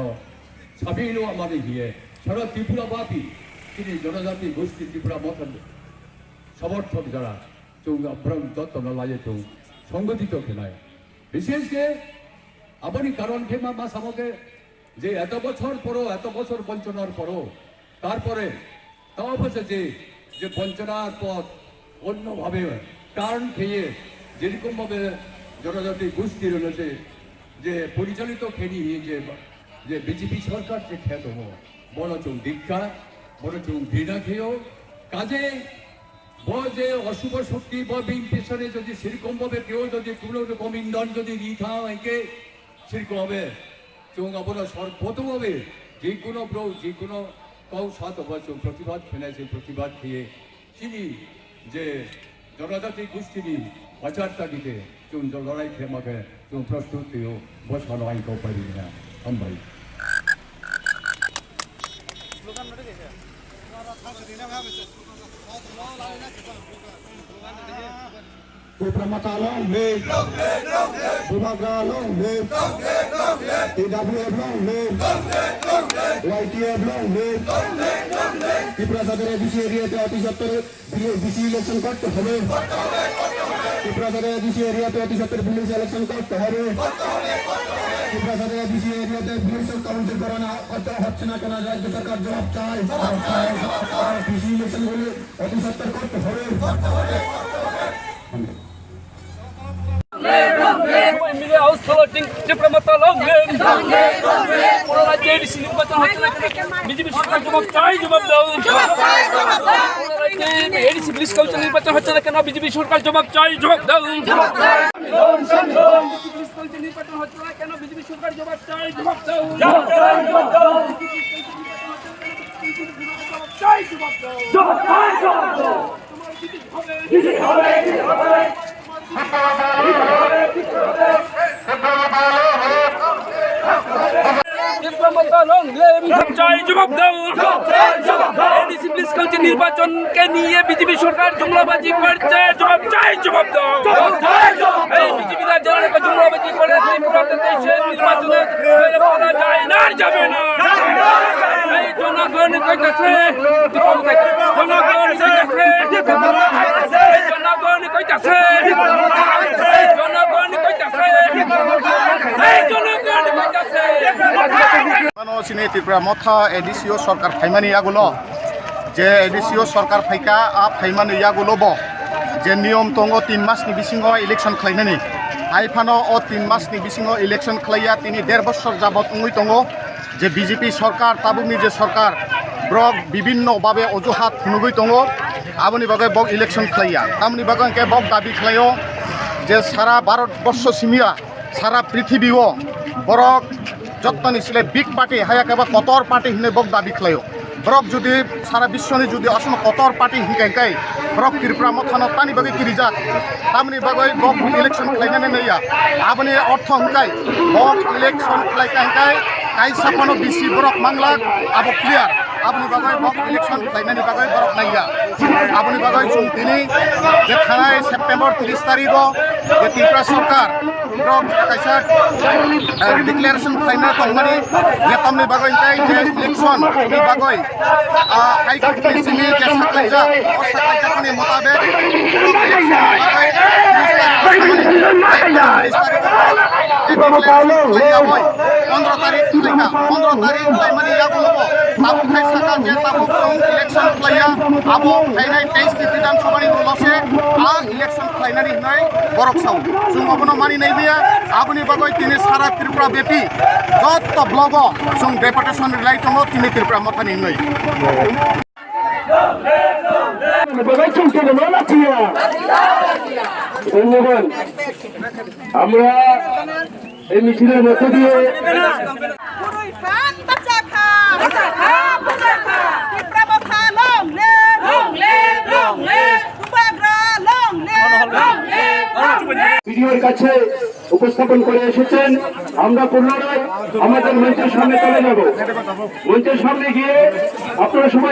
সাবিনো আমাদের হিয়ে সারা ত্রিপুরা ব্যাপী তিনি জনজাতি গোষ্ঠী ত্রিপুরা মথন সমর্থক যারা চৌ আব্রাম যত্ন লাগে চৌ সংগঠিত খেলায় বিশেষ কে আপনি কারণ খেমা মা সামকে যে এত বছর পরও এত বছর বঞ্চনার পরও তারপরে তাও বলছে যে যে বঞ্চনার পথ অন্যভাবে টার্ন খেয়ে যেরকমভাবে জনজাতি গোষ্ঠী রয়েছে যে পরিচালিত খেনি যে যে বিজেপি সরকার যে খেত বড় চৌ দীক্ষা বড় চৌ ঘৃণা খেয়েও কাজে ব যে অশুভ শক্তি বা বিন পিছনে যদি সেরকম ভাবে কেউ যদি কোনো রকম ইন্ধন যদি দিয়ে থাকে সেরকম হবে চৌ আমরা সর্বতভাবে যে কোনো ব্রৌ যে কোনো কাউ সাথ হবা চৌ প্রতিবাদ খেলাইছে প্রতিবাদ খেয়ে চিনি যে জনজাতি গোষ্ঠীনি বাজার তাগিদে চৌ লড়াই খেমাকে চৌ প্রস্তুত হয়েও বসানো আইন কপাই না হামবাই। Tipra Motha long live. Bubagra long live. T W F long live. Y T F long live. Tipra Sadar A D C area te অতি সত্বর B C election করতে হবে। Tipra Sadar A D C area te অতি সত্বর B C election করতে হবে। ত্রিপুরা সরকার বিসি এরিয়াতে BSF council করানো হচ্ছে, হচ্ছে না কেন? রাজ্য সরকার জবাব চাই। বিসি ইলেকশনগুলি অতি সত্বর করতে হবে। সবাই মিলে আওয়াজ তোলো, টিং-, টিপ্রা মথা long live। পুরো রাজ্যে এডিসি নির্বাচন হচ্ছে না কেন? বিজেপি সরকার জবাব চাই, জবাব দাও। পুরো রাজ্যে এডিসি পুলিশ কাউন্সিল নির্বাচন হচ্ছে না কেন? বিজেপি সরকার জবাব চাই, জবাব দাও। এডিসি পুলিশ কাউন্সিল নির্বাচন হচ্ছে না কেন? বিজেপি সরকার জবাব চাই, জবাব দাও। জবাব চাই, জবাব দাও। জবাব চাই, জবাব দাও। জবাব চাই, জবাব দাও। ত্রিপুরা মথা long live। জবাব চাই, জবাব দাও। এডিসি পুলিশ কাউন্সিল নির্বাচনকে নিয়ে বিজেপি সরকার জুমলাবাজি করছে। জবাব চাই, জবাব দাও। এই বিজেপি রাজ্যের অনেক জুমলাবাজি করে ত্রিপুরাতে দেশের নির্বাচনে জয়লাভ করা যায় না, আর যাবে না। এই জনগণ কইতাছে, জনগণ কইতাছে, এই জনগণ কইতাছে, এই জনগণ কইতাছে, এই জনগণ কইতাছে। Mano chini Tripura Motha A D C o sorkar phaimani yagulo, je A D C o sorkar phaika, a phaimani yagulo bo je niyom tongo tin masni bisingo election khlainani. Hai phano o tin masni bisingo election khlaiya, tini der bosor jabot wngwi tongo je B J P sorkar, tabukni je sorkar, borok bibinno babe ojuhat phunugwi tongo, aboni bagwi bok election khlaiya. Tamoni bagwi hwnkhe bok dabi khlaio je sara Bharat borsho simiya sara prithibi o borok jottoni sile big party, haya khe ba kotor party hinwi bok dabi khlaio. Borok jodi sara biswoni jodi aswkno kotor party hinkhe, hinkhe borok Tripura Mothano tani bagwi kirijak, tamoni bagwi bok election khlainani naiya. Aboni ortho hinkhe bok election khlaikha hinkhe kaisa phano bisi borok manglak, abo clear. Aboni bagwi bok election khlainani bagwi borok naiya. Aboni bagwi chwng tini je thanai September tris tarigo je Tripura sorkar borok kaisa, eh, declaration khlaina tongmani je tamni bagwi tei je election ni bagwi, ah, High Court ni simi je saklaijak, o saklaijakmani motabek election ni bagwi tris tarigo pondro tarik khlaikha, pondro tarik khlaimani yagulo bo tabuk hai sakha je tabuk chwng election khlaiya, abo phainai teis ni Bidhan Sabha ni ulo se a election khlainani hinwi borok sao. Chwng obono mani nai liya, aboni bagwi tini sara Tripura bepi joto block o chwng deputation rilai tongo tini Tripura Mothani hinwi. ধন্যবাদ। আমরা এই মিছিলের মধ্য দিয়ে Burui phan bacha kha. Bacha kha, bacha kha. Tipra Motha long live. Long live, long live. Bubagra long live. Long live, long live. ভিডিওর কাছে উপস্থাপন করে এসেছেন। আমরা পুনরায় আমাদের মঞ্চের সামনে চলে যাব। মঞ্চের সামনে গিয়ে আপনারা সবাই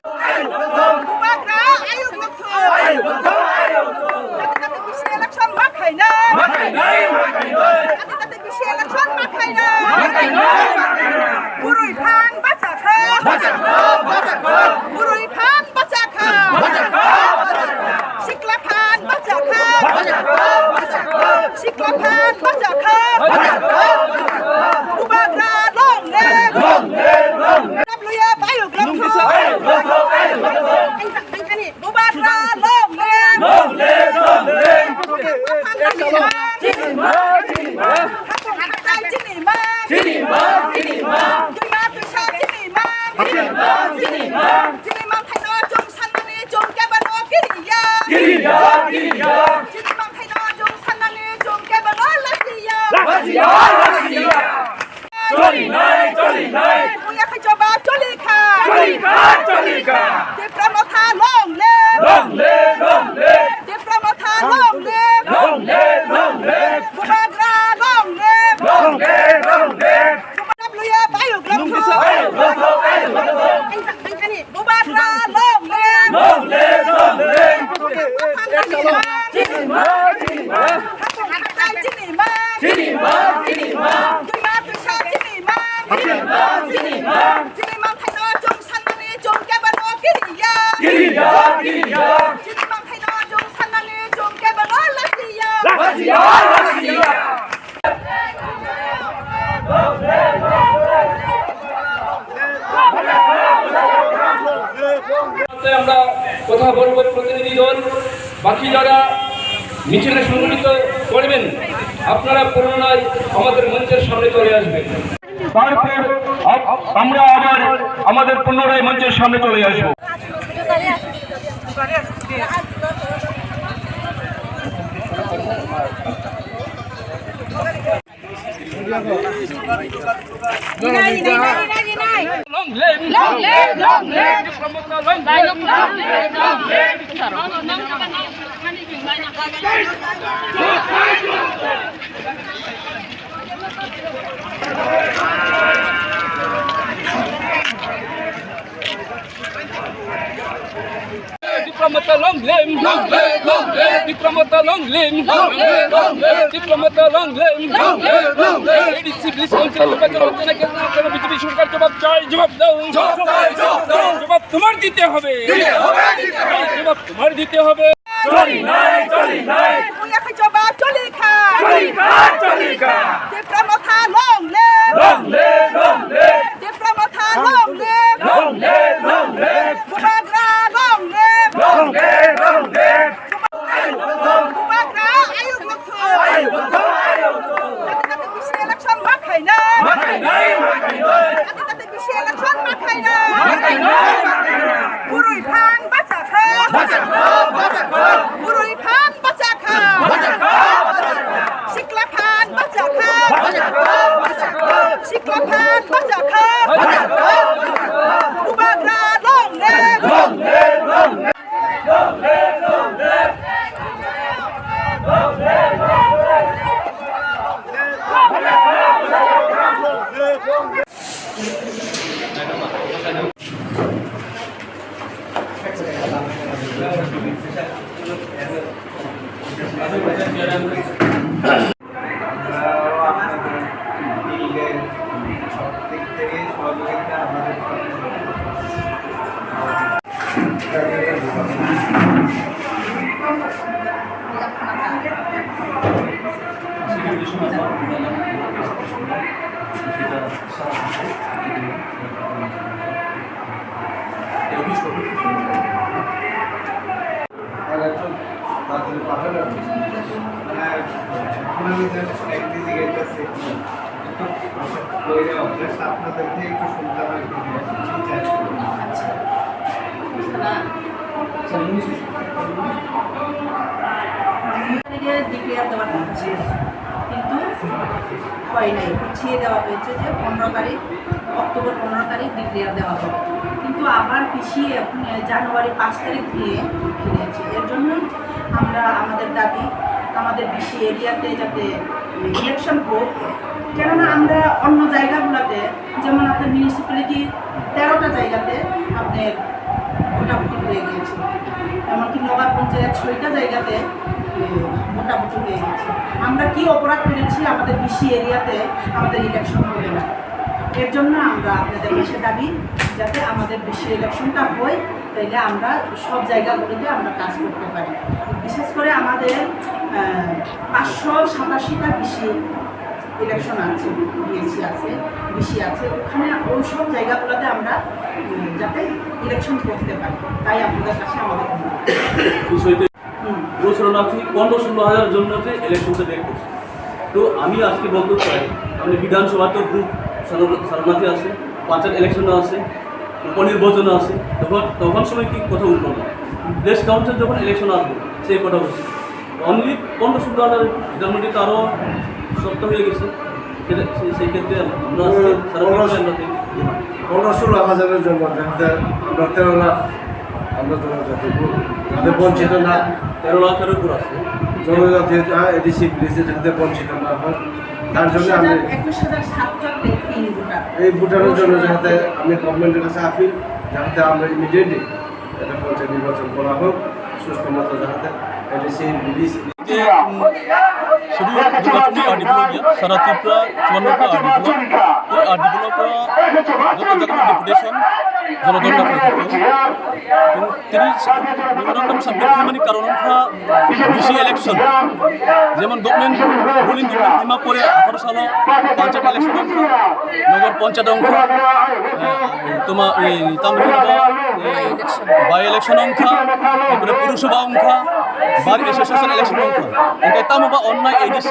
Bubagra ayuk lokthai. Ayuk lokthai, ayuk lokthai. Kati kati bisi election ma khainai. Ma khainai, ma khainai. Kati kati bisi election ma khainai. Ma khainai, ma khainai. Burui phan bacha kha. Bacha kha, bacha kha. Burui phan bacha kha. Bacha kha, bacha kha. Sikla phan bacha kha. Bacha kha, bacha kha. Sikla phan bacha kha. Bacha kha, bacha kha. Bubagra long live. Long live, long live. W F ayuk lokthai. Ayuk lokthai, ayuk lokthai. Bubagra long live. Long live, long live. Chini ma, chini ma, chini ma. Chini ma, chini ma, chini ma. Chini ma, chini ma. Chini ma, chini ma. Chini ma thaino chwng sanmani chwng kebano kiriya. Kiriya, kiriya. Chini ma thaino chwng sanmani chwng kebano lachiya. Lachiya, lachiya. Choli nai, choli nai. Buya khai choba choli kha. Choli kha, choli kha. Tipra Motha long live. Long live, long live. Tipra Motha long live. Long live, long live. Bubagra long live. Long live, long live. W F ayuk lokthai. Ayuk lokthai, ayuk lokthai. Bubagra long live. Long live, long live. Chini ma, chini ma. Chini ma, chini ma. Chini ma, chini ma. Chini ma, chini ma. Chini ma thaino chwng sanmani chwng kebano kiri. আমরা কথা বলবো প্রতিনিধি দল, বাকি যারা মিছিলে সংগঠিত করবেন, আপনারা পুনরায় আমাদের মঞ্চের সামনে চলে আসবেন। তারপর আম-, আমরা আবার আমাদের পুনরায় মঞ্চের সামনে চলে আসবো। Long live! Long live! Long live! Long live! Long live! Tipra Motha long live! Long live! Long live! Tipra Motha long live! Long live! Long live! Tipra Motha long live! Long live! Long live! ADC police council নির্বাচন হচ্ছে না কেন? কেন বিজেপি সরকার জবাব চাই, জবাব দাও। জবাব চাই, জবাব দাও। জবাব তোমার দিতে হবে। দিতে হবে, দিতে হবে। জবাব তোমার দিতে হবে। চলি নাই, চলি নাই। Buya kha jawab choli kha. Choli kha, choli kha. Tipra Motha long live. Long live, long live. Tipra Motha long live. Long live, long live. Bubagra long live. Long live, long live. Bubagra ayuk lukhu. Ayuk lukhu, ayuk lukhu. Kati kati bisi election ma khainai. Ma khainai, ma khainai. Kati kati bisi election ma khainai. Ma khainai, ma khainai. Burui phan bacha kha. Bacha kha, bacha kha. Burui phan bacha kha. Bacha kha, bacha kha. Sikla phan bacha kha. Bacha kha, bacha kha. Sikla phan bacha kha. Bacha kha, bacha kha. Bubagra long live. Long live, long live. আর একজন তাড়াতাড়ি পাঠানো উচিত। মানে, ওখানে যে একদিন জিজ্ঞেস করছে, একটু বইটা অভ্যাস আপনাদের থেকে একটু শুনতে হবে, একটু জিজ্ঞাসা করতে হবে। আচ্ছা। আচ্ছা, উনি তারিখে ডিক্লেয়ার দেওয়ার কথা ছিল, কিন্তু হয় নাই, পিছিয়ে দেওয়া হয়েছে যে পনেরো তারিখ, অক্টোবর পনেরো তারিখ ডিক্লেয়ার দেওয়া হবে, কিন্তু আবার পিছিয়ে, আহ, জানুয়ারি পাঁচ তারিখ দিয়ে ফিরেছে। এর জন্য আমরা আমাদের দাবি, আমাদের বিসি এরিয়াতে যাতে ইলেকশন হোক, কেননা আমরা অন্য জায়গাগুলোতে, যেমন আপনার মিউনিসিপ্যালিটি তেরোটা জায়গাতে আপনার ভোটাভুটি হয়ে গিয়েছে, এমনকি নগর পঞ্চায়েত ছয়টা জায়গাতে, এ, ভোটাভুটি হয়ে গেছে। আমরা কি অপরাধ করেছি আমাদের বিসি এরিয়াতে আমাদের ইলেকশন হবে না? এর জন্য আমরা আপনাদের কাছে দাবি, যাতে আমাদের বিসি ইলেকশনটা হয়, তাইলে আমরা সব জায়গাগুলোতে আমরা কাজ করতে পারি। বিশেষ করে আমাদের, আহ, পাঁচশো সাতাশিটা বিসি ইলেকশন আছে, বিএসসি আছে, বিসি আছে, ওখানে ওই সব জায়গাগুলোতে আমরা, উম, যাতে ইলেকশন করতে পারি, তাই আপনাদের কাছে আমাদের অনুরোধ। বিষয়টি হুম। পুরো শরণার্থী পনেরো ষোলো হাজার জনকে ইলেকশনটা বের করছে। তো আমি আজকে বলতে চাই, মানে বিধানসভাতে গ্রুপ শরণ-, শরণার্থী আছে, পঞ্চায়েত ইলেকশন আছে, উপনির্বাচন আছে, তখন, তখন সময় কি কথা উঠলো না? প্লেস কাউন্সিল যখন ইলেকশন আসবে, সেই কথা উঠছে। অনলি পনেরো ষোলো হাজার, এটার মধ্যে তো আরও সপ্তাহ হয়ে গেছে। সেটা, সে-, সেই ক্ষেত্রে আমরা আজকে সারা পনেরো, পৃথিবীতে আমরা দেখি। পনেরো ষোলো হাজারের জন্য যাতে আমরা তেরো লাখ, আমরা জনজাতি, যাতে বঞ্চিত না, তেরো লাখের উপর আছে। জনজাতি, আহ, এডিসি, বিডিসি যাতে বঞ্চিত না হয়, তার জন্য আমি একুশ হাজার সাতশো তিন ভোটার। এই ভোটারের জন্য যাতে আমি গভর্নমেন্টের কাছে আপিল, যাতে আমরা ইমিডিয়েটলি এটা পঞ্চায়েত নির্বাচন করা হোক, সুস্থ মতো যাতে এডিসি, বিডিসি। যে, উম, শুধু Durgapur R D block ya, সারা ত্রিপুরা চুয়ান্ন টা R D block. ওই R D block o joto jaga ni deputation, jonodol na khaikha. Tini memorandum submit khaimani karon wngkha B C election. Jemon government, ruling government khaima pore atharo salo panchayat election wngkha, nogor panchayat wngkha, eh, toma, eh, tamni hwnba, eh, by election wngkha, epore purusabha wngkha, bar association election wngkha. Hingke tamo ba onnai A D C,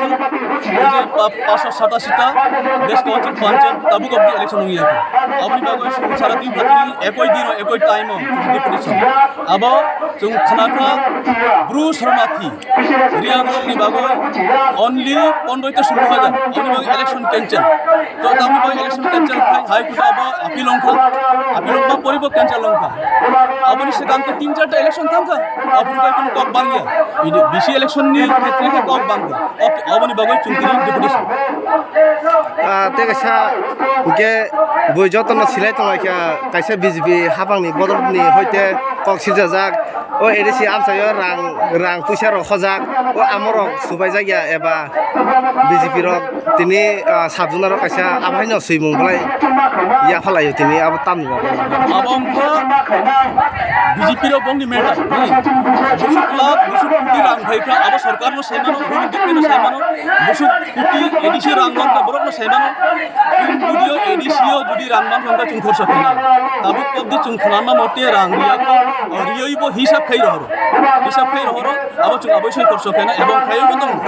je pa-, paanso satasi ta, bes council panchayat tabuk obdi election wngya khe. Aboni bagwi sara tin phatini ekoi dino, ekoi time o deputation. Abo chwng khna kha Bru Soronathi Riang rok ni bagwi only pondro ta sulo hajar. Aboni bagwi election cancel. To tamni bagwi election cancel khai High Court abo appeal wngkha. Appeal wngma poribo cancel wngkha. Aboni swkang to tin charta election thangkha. Aboni bagwi kono kok bangya. Ini B C election ni khetre khe kok bangkha. Ok, aboni bagwi chwng tini deputation. Ah, tei kaisa hwnkhe bui jotono silai tonglaikha, kaisa B J P hapangni bodolni hoite kok siljajak. O A D C amchaio rang, rang puisa rok hojak. O amorok subaijak ya eba B J P rok tini, ah, sub zona rok kaisa abaino swimung belai yaphalaio tini abo tamni bagwi. Abo wngkha B J P rok bongni matter, hmm. Busuk lakh, busuk koti rang phaikha, abo sorkarno saimano, bini dikno saimano, busuk koti A D C rang mankha, borokno saimano. Chwng jodi o A D C o jodi rang mankha, wngkha chwng khorsa khaina. Tabuk obdi chwng khwnama mote rang riyakha, o riyoibo hisab khai rohoro. Hisab khai rohoro, abo chwng aboisoi khorsa khaina, ebong khaiwi bo tongo.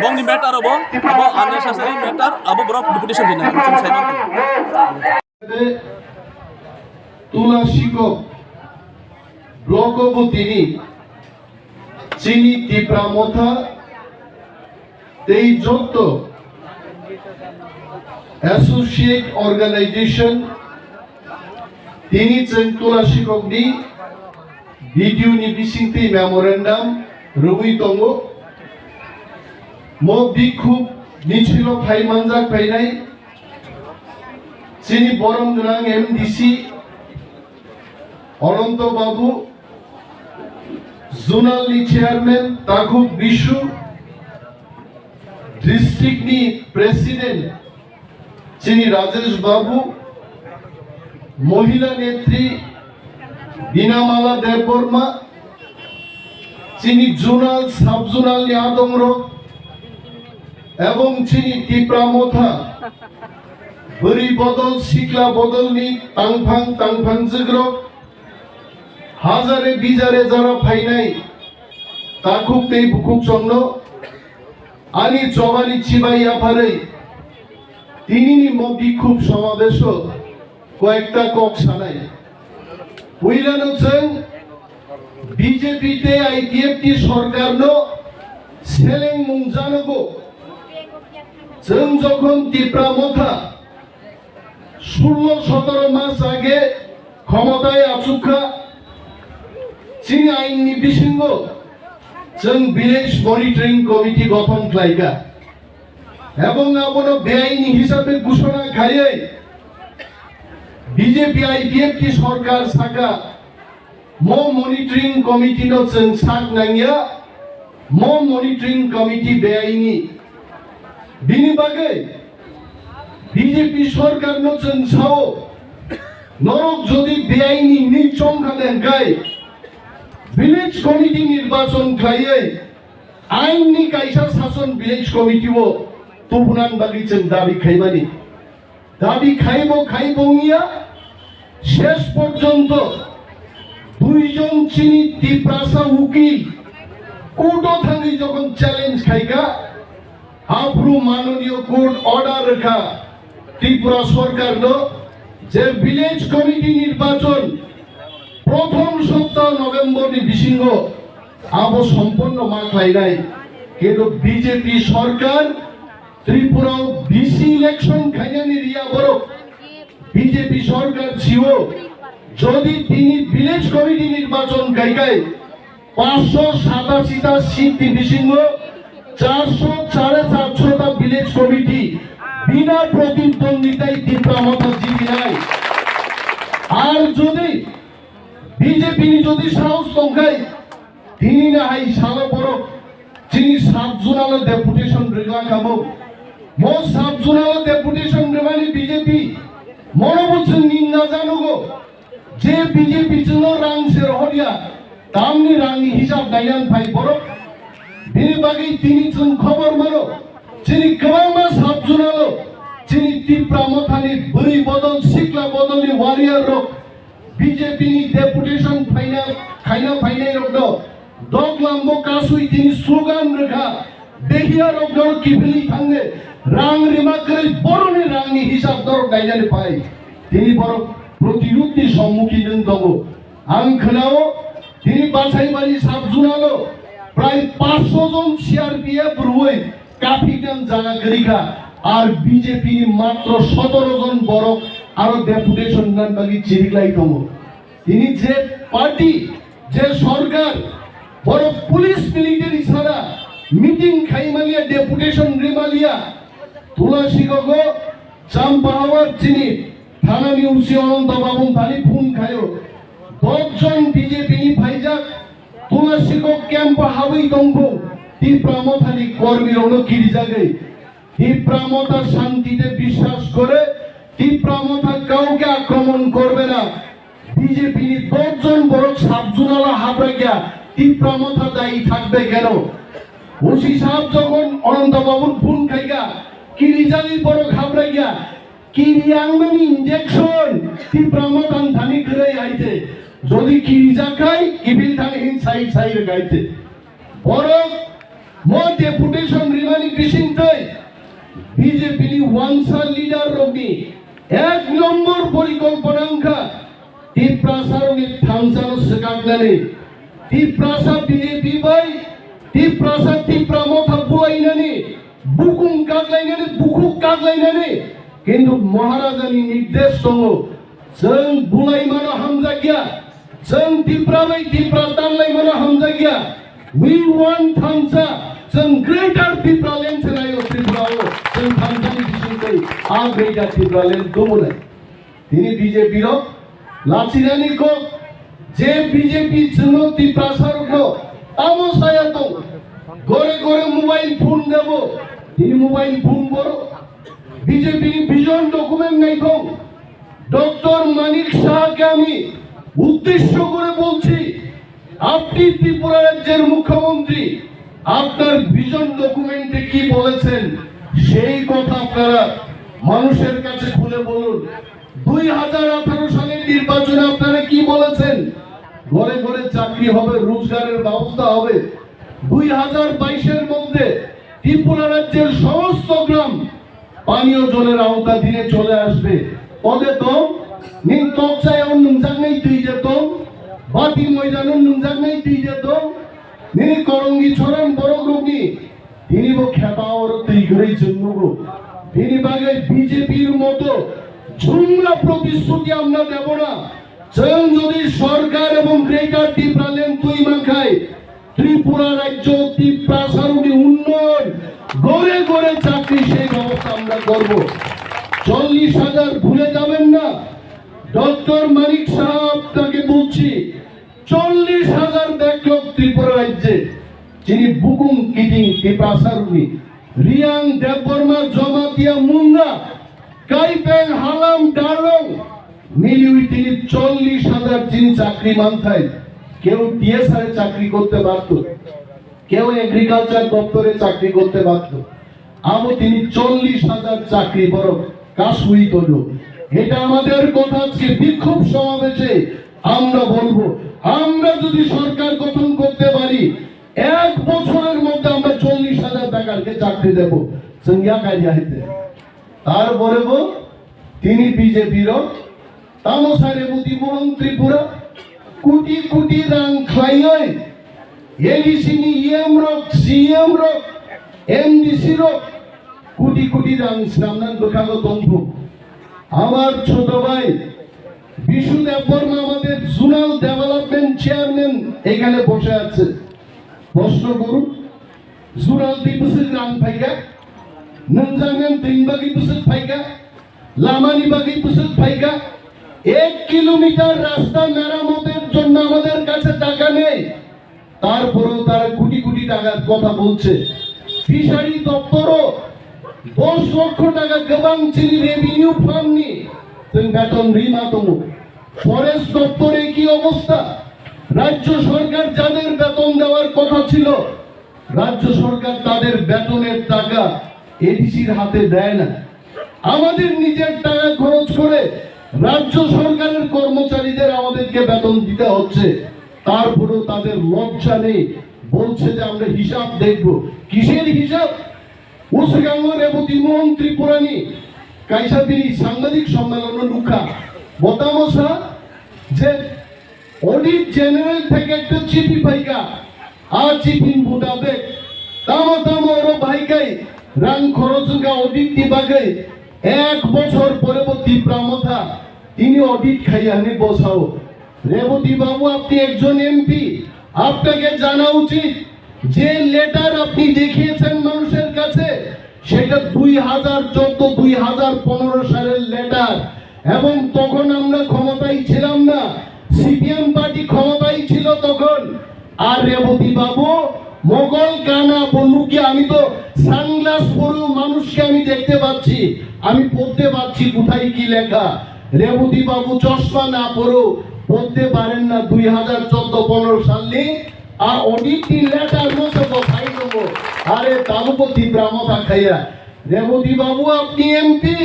Bongni matter obo, abo unnecessary matter, abo borok deputation rinai, chwng saimankha. Tula Sikok block o bo tini chini Tipra Motha tei joto associate organization tini chwng Tula Sikok ni video ni bisingtwi memorandum rwui tongo. Mo bikhuk michilo phai manjak phainai chini borom gwnang M D C Ananto Babu, Zonal ni Chairman Takhuk Bisu, District ni President chini Rajesh Babu, Mohila Netri Binamala Debbarma, chini Zonal, Sub Zonal ni adongrok, ebong chini Tipra Motha, bwrwi bodol, sikla bodol ni tangphang, tangphang jwkrok, hajare bijare jara phainai takhuk tei bukhuk chongno ani chobani chibai yapharwi tinini mo bikhuk somabeso koyekta kok sanai. Puilano chwng B J P tei I P F T sorkarno selengmung janogo. Chwng jokhon Tipra Motha sullo sotoro mas age khomotai achukha, chini ainni bisingo chwng Village Monitoring Committee gothon khlaikha. Ebong abono beaini hisabe gusona khaiwi B J P I P F T sorkar saka mo monitoring committee no chwng sak nangya, mo monitoring committee beaini. Bini bagwi B J P sorkar no chwng sao, norok jodi beaini hinwi chongkha de hwnkhe village committee nirbachon khlaiwi ain ni kaisa sason village committee o tubunan bagwi chwng dabi khaimani. Dabi khaibo khaibo wngya, ses porjonto duijon chini Tiprasa ukil court o thangwi jokhon challenge khaikha, aphuru manoniyo court order rwkha Tripura sorkarno je village committee nirbachon prothom sopta November ni bisingo abo somponno ma khlainai, kintu B J P sorkar Tripura o V C election khainani riya borok B J P sorkar sio, jodi tini village committee nirbachon kaikai, paanshsho satasi ta seat ni bisingo charshsho, sare charshsho ta village committee bina protidwonditai Tipra Motha jitinai. Ar jodi B J P ni jodi sahos tongkhai, tini na hai salo borok chini sub zonal o deputation rwgla kamo. Mo sub zonal o deputation rwmani B J P mono bo chwng ninna janugo. Je B J P chwngno rang se rohorya, tamni rangni hisab naiyan phai borok. Bini bagwi tini chwng khobor mano, chini kwbangma sub zonal o chini Tipra Mothani bwrwi bodol, sikla bodolni warrior rok B J P ni deputation phaina, khaina phainai rokno doglam bo kasui tini slogan rwkha, behiya rokno kiphilwi thangne rang rima kwrwi boroni rangni hisab norok nainani phai. Tini borok protirudni sommukhin wng tongo. Ang khwnao tini Basaibari sub zonal o prai paanch sho jon C R P F rwui kaphiknang jaga kwrwi kha, ar B J P ni matro sotoro jon borok aro deputation nan bagwi chiriklai tongo. Tini je party, je sorkar, borok police military sara meeting khaimaliya, deputation rimaliya, Tulasigogo Champahawar chini thanani O C Ananta Babu thani phone khaio. Dok jon B J P ni phaijak Tulasigog camp o habwi tongphung Tipra Mothani kormi rokno kirijagwi. Tipra Motha shanti te biswas kore, Tipra Motha kauke akromon korbe na. B J P ni dok jon borok sub zonal o habrakya, Tipra Motha dayi thakbe keno? O C sahab jokhon Ananta Babur phone khaika, kirijagwi borok habrakya, kiri angmani injection Tipra Motha thani kwrwi haite. Jodi kirijakhai, kiphil thani hin sai sai rwkhaite. Borok mo deputation rimani bisingtwi B J P ni wansa leader rokni ek nombor porikolpona wngkha Tiprasa rokni thansano swkaknani. Tiprasa B J P bai, Tiprasa Tipra Motha bulainani, bukung kaklainani, bukhuk kaklainani, kintu Maharajani nirdesh tongo. Chwng bulaimano hamjakya, chwng Tipra bai Tipra tanlaimano hamjakya. We want thansa, chwng Greater Tipraland se naio Tripura o, chwng thansani bisingtwi a Greater Tipraland tumunai. Tini B J P rok lachinani kok, je B J P chwngno Tiprasa rokno tamo saya tong, gore gore mobile phone debo, tini mobile phone boro B J P ni vision document naithok, Doctor Manik Saha ke ami উদ্দেশ্য করে বলছি, আপনি ত্রিপুরা রাজ্যের মুখ্যমন্ত্রী, আপনার ভিশন ডকুমেন্টে কি বলেছেন, সেই কথা আপনারা মানুষের কাছে খুলে বলুন। দুই হাজার আঠারো সালের নির্বাচনে আপনারা কি বলেছেন? ঘরে ঘরে চাকরি হবে, রোজগারের ব্যবস্থা হবে। দুই হাজার বাইশের মধ্যে ত্রিপুরা রাজ্যের সমস্ত গ্রাম পানীয় জলের আওতাধীনে চলে আসবে। Ode tong, nini tokchai o nungjaknai twi de tong, bati moidano nungjaknai twi de tong, nini korongi choran borok rokni, tini bo khepa oro twi kwrwi chwng nugo. Bini bagwi B J P r moto jumla protishruti amra debo na. Chwng jodi sorkar ebong Greater Tipraland twi mankhai, Tripura rajyo Tiprasa rokni unnoyon, ঘরে ঘরে চাকরি, সেই ব্যবস্থা আমরা করব। চল্লিশ হাজার ভুলে যাবেন না, ডক্টর মানিক সাহা আপনাকে বলছি, চল্লিশ হাজার ব্যাকলগ ত্রিপুরা রাজ্যে যিনি বুকুম কিটিং ত্রিপ্রাসারুনি, রিয়াং দেববর্মা, জমাতিয়া মুন্ডা, কাইপেং হালাম ডালং মিলিয়ে তিনি চল্লিশ হাজার যিনি চাকরি মানথাই, কেউ টিএসআর এ চাকরি করতে পারতো, কেউ এগ্রিকালচার দপ্তরে চাকরি করতে পারতো। Abo tini চল্লিশ হাজার চাকরি borok kasui tono. এটা আমাদের কথা, আজকে বিক্ষোভ সমাবেশে আমরা বলবো, আমরা যদি সরকার গঠন করতে পারি, এক বছরের মধ্যে আমরা চল্লিশ হাজার বেকারকে চাকরি দেব। Chwng ya kaiya hite. Tarpore bo tini B J P rok tamo sare buti mohon Tripura koti koti rang khlaiwi A D C ni E M rok, C E M rok, M D C rok koti koti rang swnamnani bwkhango tongphu. আমার ছোট ভাই বিশু দেববর্মা আমাদের zonal development chairman এখানে বসে আছে। প্রশ্ন করুন, zonal di bwswk rang phaikha, nungjaknani twi bagwi bwswk phaikha, lamani bagwi bwswk phaikha, এক কিলোমিটার রাস্তা মেরামতের জন্য আমাদের কাছে টাকা নেই। তারপরেও তারা কোটি কোটি টাকার কথা বলছে। ফিশারি দপ্তরও দশ লক্ষ টাকা গবাং চিংড়ি রেভিনিউ ফান্ডনি, তুমি বেতন রিমা তমু। ফরেস্ট দপ্তরে কি অবস্থা? রাজ্য সরকার যাদের বেতন দেওয়ার কথা ছিল, রাজ্য সরকার তাদের বেতনের টাকা এডিসির হাতে দেয় না। আমাদের নিজের টাকা খরচ করে রাজ্য সরকারের কর্মচারীদের আমাদেরকে বেতন দিতে হচ্ছে, তারপরেও তাদের লজ্জা নেই, বলছে যে আমরা হিসাব দেখব। কিসের হিসাব? Usugango Reboti Mohan Tripurani kaisa bini sangbadik sommelon nukha. Botamo sa je Audit General theke ekta chithi phaikha. A chithi mutabek tamo tamo oro bahai kai rang khoroj wngkha audit ni bagwi. Ek bochor pore bo Tipra Motha tini audit khaiya hwnwi bosao. Reboti babu, apni ekjon M P, apnake jana uchit je letter apni dekhiyechenn manusher kache, সেটা দুই হাজার চৌদ্দ দুই হাজার পনেরো সালের লেটার। এবং তখন আমরা ক্ষমতায় ছিলাম না, সিপিএম পার্টি ক্ষমতায় ছিল তখন। আর রেবতী বাবু, মোগল কানা বলুকে আমি তো সানগ্লাস পরেও মানুষকে আমি দেখতে পাচ্ছি, আমি পড়তে পারছি কোথায় কি লেখা। রেবতী বাবু চশমা না পরেও পড়তে পারেন না। দুই হাজার চৌদ্দ পনেরো সাল নিয়ে আর অডিট লেটার মতো বসাই দেবো। আরে তালুকো তিপ্রা মথা খাইয়া। রেবতী বাবু, আপনি এমপি,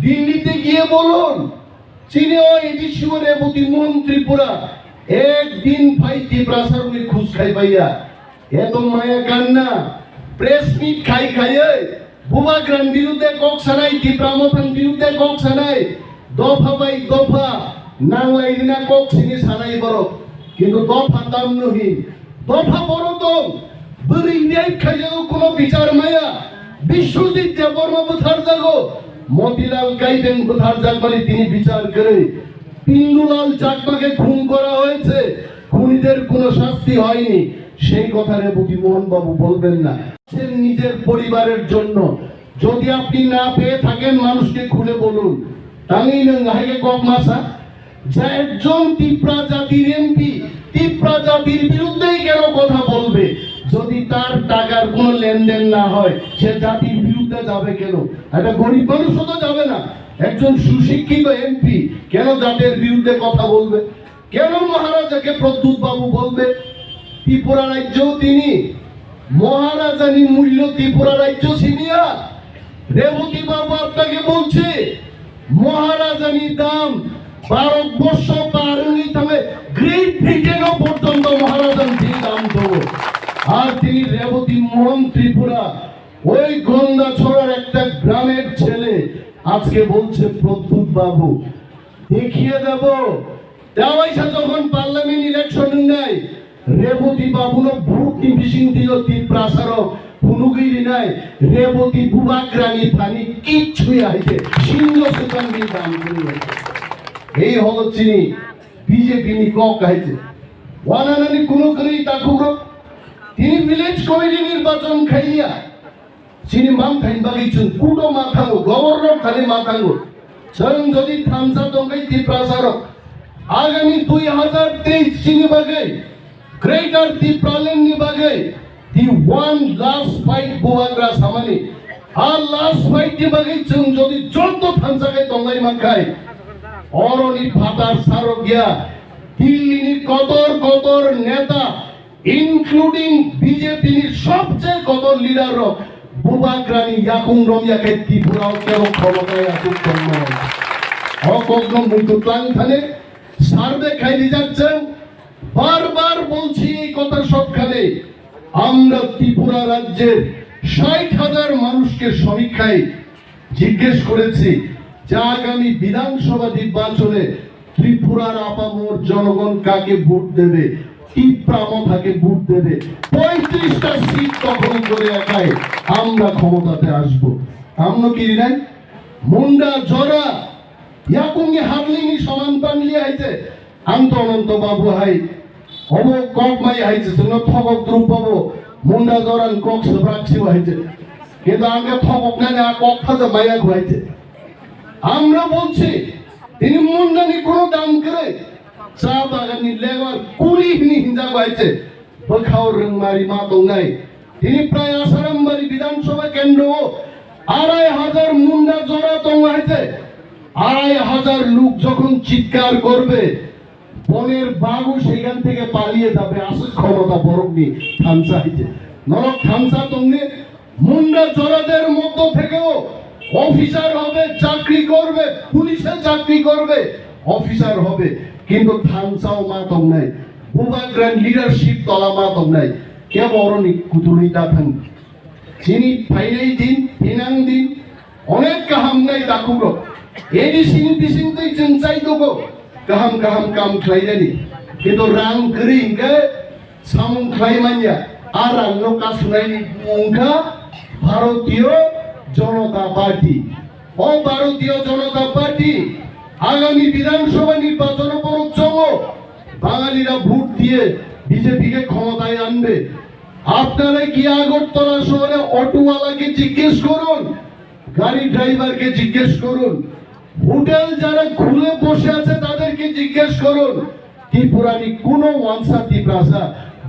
দিল্লিতে গিয়ে বলুন, চিনে ও এডিসিও রেবতী মোহন ত্রিপুরা, একদিন ভাই তিপ্রাসার উনি খুশ খাই পাইয়া। এত মায়া কান্না, প্রেস মিট খাই খাইয়ে, বুবাগ্রান বিরুদ্ধে কক সানাই, তিপ্রা মথান বিরুদ্ধে কক সানাই, দফা বাই দফা, নাংলাই রিনা কক সিনি সানাই বরক। কিন্তু দফা তাম নহি, দফা বড় তো, bwrwi rape khaijago, kuno bichar maya. Biswajit Debbarma bwtharjago, Motilal Gaibeng bwtharjakmani tini bichar kwrwi. Pindulal Chakmake খুন করা হয়েছে, খুনিদের কোনো শাস্তি হয়নি, সেই কথা রেবতী মোহন বাবু বলবেন না। সে নিজের পরিবারের জন্য যদি আপনি না পেয়ে থাকেন, মানুষকে খুলে বলুন। Tangwi nwng haike kok masa, যে একজন তিপ্রা জাতির এমপি তিপ্রা জাতির বিরুদ্ধেই কেন কথা বলবে? যদি তার টাকার কোনো লেনদেন না হয়, সে জাতির বিরুদ্ধে যাবে কেন? একটা গরিব মানুষও তো যাবে না। একজন সুশিক্ষিত এমপি কেন জাতির বিরুদ্ধে কথা বলবে? কেন মহারাজাকে প্রদ্যুৎ বাবু বলবে? ত্রিপুরা রাজ্য তিনি মহারাজানি মূল্য ত্রিপুরা রাজ্য সিনিয়া। রেবতী বাবু আপনাকে বলছে, মহারাজানি দাম ভারতবর্ষ পারুনি থামে গ্রেট ব্রিটেনও পর্যন্ত মহারাজান যে দাম দেবো। আর তিনি রেবতী মোহন ত্রিপুরা, ওই গন্ডাছড়ার একটা গ্রামের ছেলে, আজকে বলছে প্রদ্যুৎ বাবু, দেখিয়ে দেব। Tewaisa jokhon parliament election wngnai, Reboti babuno vote ni bising twiyo Tiprasarok phunugwi rinai, Reboti bubagrani thani kichhu ya hai se, singho swkang ni dam kwrwi hai se. Ei holo chini B J P ni kok hai se. Wananani kuno kwrwi takhukro. Tini village committee nirbachon khaiya. Chini manthaini bagwi chwng kuto ma thango, governor thani ma thango. Chwng jodi thansa tongkhe Tiprasarok, agami dui hazar teis chini bagwi, Greater Tipraland ni bagwi, the one last fight bubagra samani. A last fight ni bagwi chwng jodi joto thansa khai tonglai mankhai, oroni phatar sarok ya, Delhi ni kotor kotor neta, including B J P ni sobcheye kotor leader rok bubagrani yakung romya khe Tripura o kebo khomotoi achuk tongmani. O kokno muitu tlang thani survey khai rijak chwng. বারবার বলছি এই কথা সবখানে, আমরা ত্রিপুরা রাজ্যের ষাট হাজার মানুষকে সমীক্ষায় জিজ্ঞেস করেছি যে আগামী বিধানসভা নির্বাচনে ত্রিপুরার আপামর জনগণ কাকে ভোট দেবে, তিপ্রা মথাকে ভোট দেবে। পঁয়ত্রিশটা সিট দখল করে একাই আমরা ক্ষমতাতে আসব। Tamno kirinai? Munda jora, yakungni harlini soman pangli haite, ang to Ananto Babu hai, obo kok mai hai se, chwngno thokok drup obo, Munda joran kok swbrak sibo hai se. Kintu ang khe thokok nani a kok phaja maya kho hai se. Amra bolchi, tini Mundani kono dam kwrwi, cha baganni labour kuli hini hinjago hai se. bwkhao rwngmari ma tongnai. Tini prai Asarambari Bidhan Sabha kendro o arai hajar munda jora tongo hai je, arai hajar luk jokhon chitkar korbe, বনের বাঘও সেখান থেকে পালিয়ে যাবে, আসল ক্ষমতা বরং নেই, থামসা হইছে। নরক থামসা তংনি মুন্ডা জরাদের মধ্য থেকেও অফিসার হবে, চাকরি করবে, পুলিশে চাকরি করবে, অফিসার হবে, কিন্তু থামসাও মা তং নাই, বুবাগ্রান লিডারশিপ তলা মা তং নাই। Kebo oroni kutului ta thang. Chini phainai din, thinang din, onek kaham nai takhuk rok. A D C ni bising twi chwng chai tongo, kaham kaham kam khlainani. Kintu rang kwrwi hinkhe samung khlai manya. A rang no kasunai ni bumung wngkha Bharatiya Janata Party. O Bharatiya Janata Party agami Bidhan Sabha nirbachon o borok chongo. Bangalira vote diye B J P ke ক্ষমতায় আনবে। আপনারা গিয়ে আগরতলা শহরে অটোওয়ালাকে জিজ্ঞেস করুন, গাড়ি ড্রাইভারকে জিজ্ঞেস করুন, হোটেল যারা খুলে বসে আছে তাদেরকে জিজ্ঞেস করুন, ত্রিপুরানি কোনো ওয়ানসা তিপ্রাসা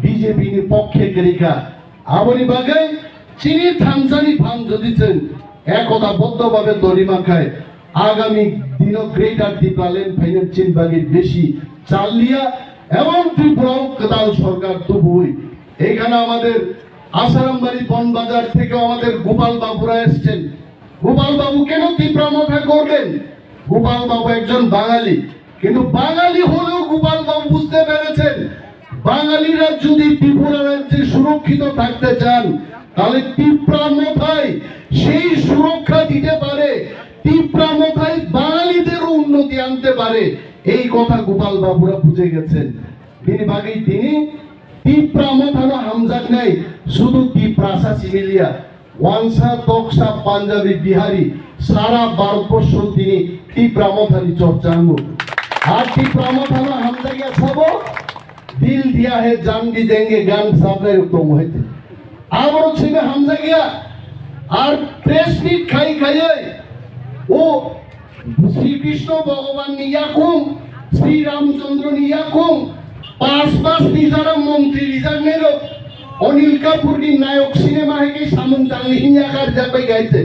বিজেপি ni পক্ষে কেরিকা। Aboni bagwi chini thansani phan jodi chwng ekota boddo babe toni mankhai, agami dino Greater Tipraland phainani chini bagwi besi challiya, ebong Tripura o kwtal sorkar tubui. এখানে আমাদের আসারামবাড়ি বনবাজার থেকে আমাদের গোপাল বাবুরা এসছেন। গোপাল বাবু কেন তিপ্রা মথা করবেন? গোপাল বাবু একজন বাঙালি, কিন্তু বাঙালি হলেও গোপাল বাবু বুঝতে পেরেছেন, বাঙালিরা যদি ত্রিপুরা রাজ্যে সুরক্ষিত থাকতে চান, তাহলে তিপ্রা মথাই সেই সুরক্ষা দিতে পারে, তিপ্রা মথাই বাঙালিদেরও উন্নতি আনতে পারে। এই কথা গোপাল বাবুরা বুঝে গেছেন। Bini bagwi tini Tipra Mothano hamjaknai sudu Tiprasa simi liya, Wansa, Toksa, Punjabi, Bihari, sara Bharatborsho tini Tipra Mothani chorcha wngo. Ar Tipra Mothano hamjakya sabo, "Dil diya hai jaan bhi denge" gan sabnai rok tongo hai. Aborok simi hamjakya. Ar press meet khai khaiwi o Sri Krishna Bhagavan ni yakung, Sri Ramchandra ni yakung, pas pas ni jara montri rijaknai rok, Anil Kapoor ni nayok cinema hai khe samung tangni hinya kha rijak bai kha hai se.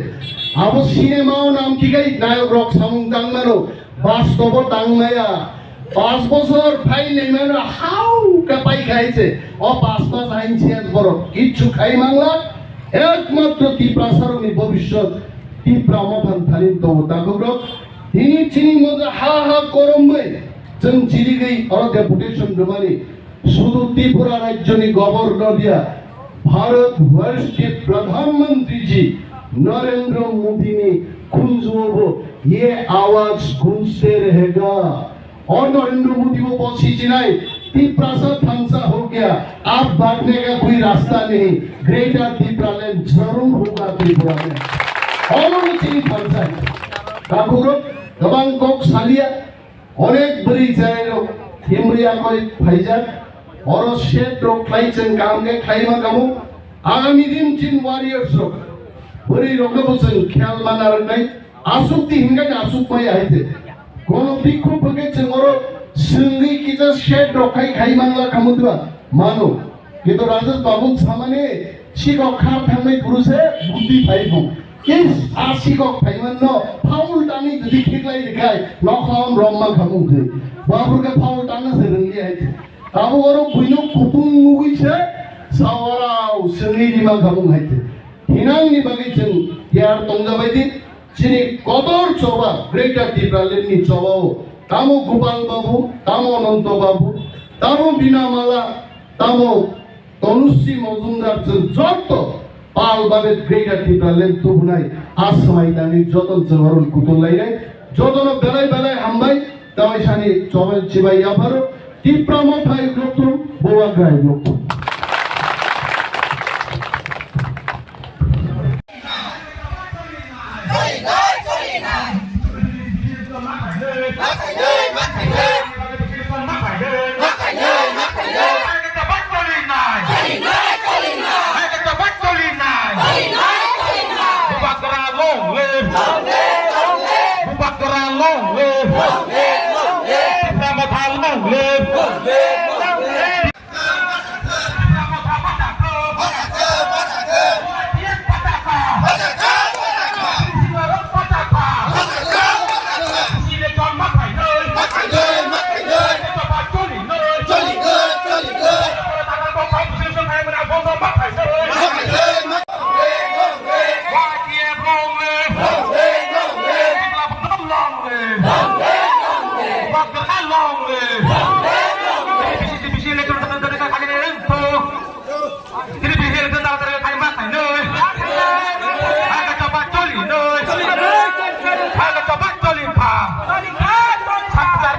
Abo cinema o nam thikhai nayok rok samung tang mano, bastobo tang maya. Pas bosor phai nai mano hau khe pai kha hai se. O pas pas ain sias borok kichu khai mangla, ekmatro Tiprasa rok ni bobishyot Tipra Mothan thani tongo takhuk rok. Tini chini moja ha ha koromwi chwng chirigwi oro deputation rwmani sudu Tripura rajyoni governor ya Bharat Varsh ke Pradhan Mantri ji Narendra Modi ni khunjuobo ye awaj gunjte rahega. O Narendra Modi bo bo sijinai, Tiprasa thansa ho gaya, ab bhagne ka koi rasta nahi, Greater Tipraland zarur hoga Tripura mein. Ono ni chini thansa. Takhuk rok, gabang kok salia, onek bwrwi chwrai rok, himri akoi phaijak, oro shed rok khlai chwng kaham khe khlai ma kamo, agami din chin warriors rok, bwrwi rok no bo chwng khel ma narwknai, asuk di hingai asuk maya hai se. Kono bikhu bwkhe chwng oro swngwi kisa shed rok khai khai mangla khamutwa mano. Kintu Rajesh Babu samani sikok khar thangnai puru se buddhi phai bo. Kis a sikok phaiman no phaul tani jodi khiklai rikhai nokhlaon rom man khamung thwi. Babu ke phaul tangna se rwngli hai se. Abo oro buino kutung nugwi se sawarao swngwi rima khamung hai se. Hinangni bagwi chwng tiyar tongjabai di. Chini kotor choba, Greater Tipraland ni choba o, tamo Gopal Babu, tamo Ananto Babu, tamo Bina Mala, tamo Tanusri Mojumdar, chwng joto pal babe Greater Tipraland tubunai, a swmai tangwi joto chwng oro kutung lainai, jotono belai belai hambai. Tawai sani chobel chibai yapharo, Tipra Motha yukloktwng, Bubagra yukloktwng. Bubagra long live! Long live, long live! Bubagra long live! Long live, long live! Tipra Motha long live! Long live, long live!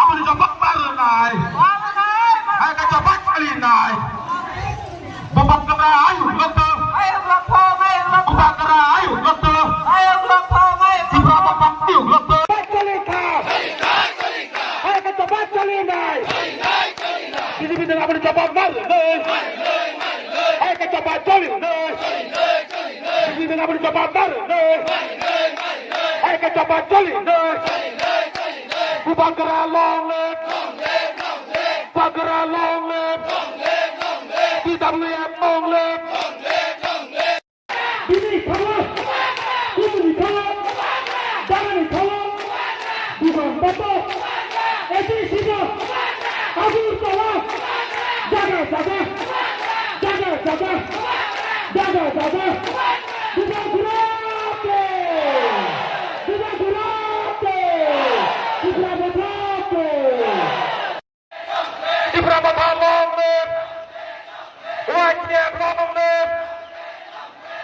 Aboni jobab ma rwnai. Hai khe jobab ma rwnai. Bubagra ayuk lokto. Bubagra ayuk lokto. Tipra Motha ayuk lokto. Jobab choli kha. Hai khe jobab choli nai. B J P nang aboni jobab ma rwnai. Hai khe jobab choli nai. B J P nang aboni jobab ma rwnai. Hai khe jobab choli nai. Bubagra long live. Bubagra long live. T W F long live. Bini thago, kubuni thago, dagani thago, bugang bato, A D C no, Agartala, jaga jaga, jaga jaga, jaga jaga, bugang gurate, bugang gurate, Tipra Motha te. Tipra Motha long live! Y T F long live!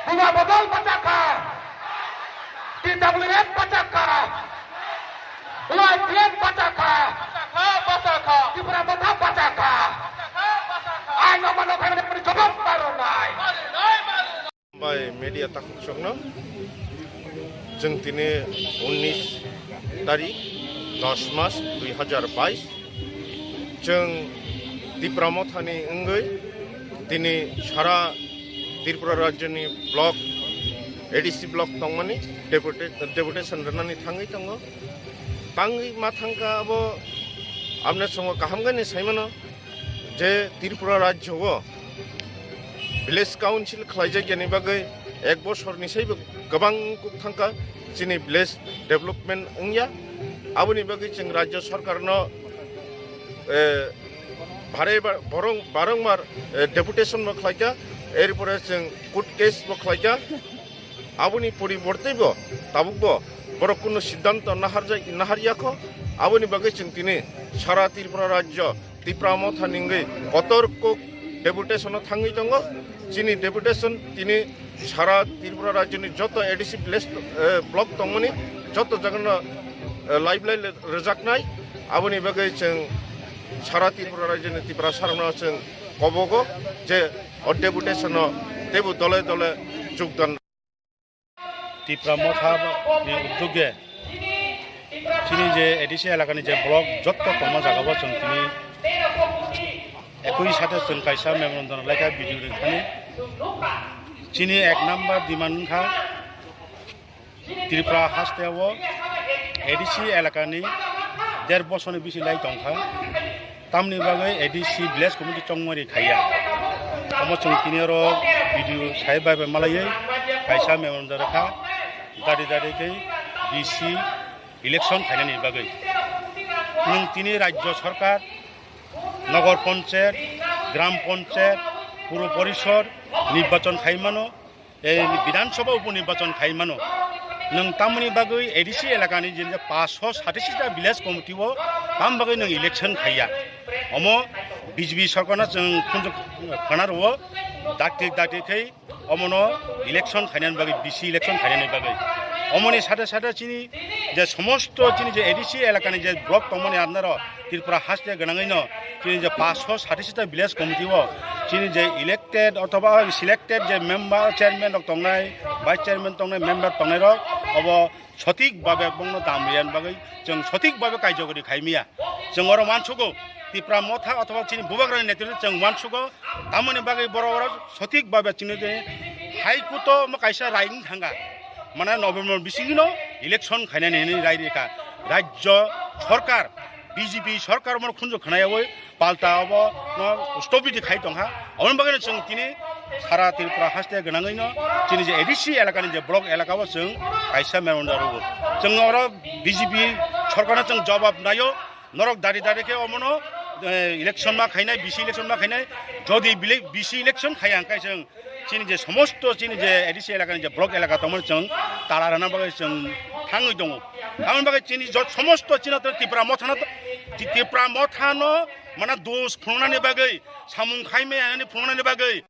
Buma Badal bacha kha! T W F bacha kha! Y T F bacha kha! Tipra Motha bacha kha! Aino mano khaimani jobab ma rwnai! Bai media takhuk chokno chwng tini unnish tarik dos mas dui hazar bais chwng Tipra Mothani wngwi tini sara Tripura rajyoni block, A D C block tongmani deputa-, deputation rwnani thangwi tongo. Tangwi ma thangkha abo amne songo kaham gani saimano. Je Tripura rajyo o village council khlaijak yani bagwi ek bosor ni saibo kwbang kuk thangkha chini village development wngya. Aboni bagwi chwng rajyo sarkar no, eh, bare ba-, borong-, barongmar, eh, deputation bo khlaikha, erpore chwng court case bo khlaikha. Aboni poriborte bo tabuk bo borok kuno siddhanto naharjak-, naharyakho. Aboni bagwi chwng tini sara Tripura rajyo Tipra Motha ningwi kotor kok deputation o thangwi tongo. Chini deputation tini sara Tripura rajyoni joto A D C village, eh, block tongmani joto jagano, eh, live live rwjaknai. Aboni bagwi chwng sara Tripura rajyoni Tiprasa rokno chwng kobogo je o deputation o teibo dole dole jogdan. Tipra Motha ni uddogge chini je A D C elakani je block jotto tongma jagao chwng tini ekoi sate chwng kaisa memorandum laikha video ringkhani. Chini ek number demand wngkha Tripura hasteo A D C elakani der bosoni bisi lai tongkha. Tamni bagwi A D C village committee chongmani khaiya. Omo chwng tini oro video sai bai bai malaiwi kaisa memorandum rwkha, dadi dadi khe D C election khainani bagwi. Nwng tini rajyo sarkar, nogor ponchayat, gram ponchayat, puro porishod nirbachon khai mano. Ei Bidhan Sabha upo nirbachon khai mano. Nwng tamoni bagwi A D C elakani je paanch sho satashi ta village committee o tam bagwi nwng election khaiya? Omo B J P sorkarno chwng khunju khana rwo, dakti dakti khai omono election khainani bagwi, B C election khainani bagwi. Omoni sate sate chini je somosto chini je A D C elakani je block tongmani andaro Tripura haste gwnangwino chini je paanch sho satashi ta village committee o chini je elected othoba selected je member, chairman rok tongnai, vice chairman tongnai, member tongnai rok obo sothik babe bongno dam riyan bagwi chwng sothik babe kaijagori khaimiya. Chwng oro uansugo Tipra Motha othoba chini bubagrani netrito chwng uansugo, tamoni bagwi borok oro sothik babe chini je hai kuto mo kaisa rai wng thanga, mane November bisingino election khainani hinwi rai rikha. Rajyo sorkar, B J P sorkar omo khunju khnayawi palta obo no stopiti khai tongkha. Aboni bagwino chwng tini sara Tripura haste gwnangwino chini je A D C elakani je block elaka o chwng kaisa memorandum rwo. Chwng oro B J P sorkarno chwng jawab naio, norok dari dari khe omono, eh, election ma khainai, B C election ma khainai, jodi bile-, B C election khaiya hwnkhe chwng chini je somosto chini je A D C elakani je block elaka tongmani chwng tala rwna bagwi chwng thangwi tongo. Aboni bagwi chini jot somosto chini to Tipra Mothano to, Ti-, Tipra Mothano mana dos phunuknani bagwi, samung khaimaya hinwi phunuknani bagwi.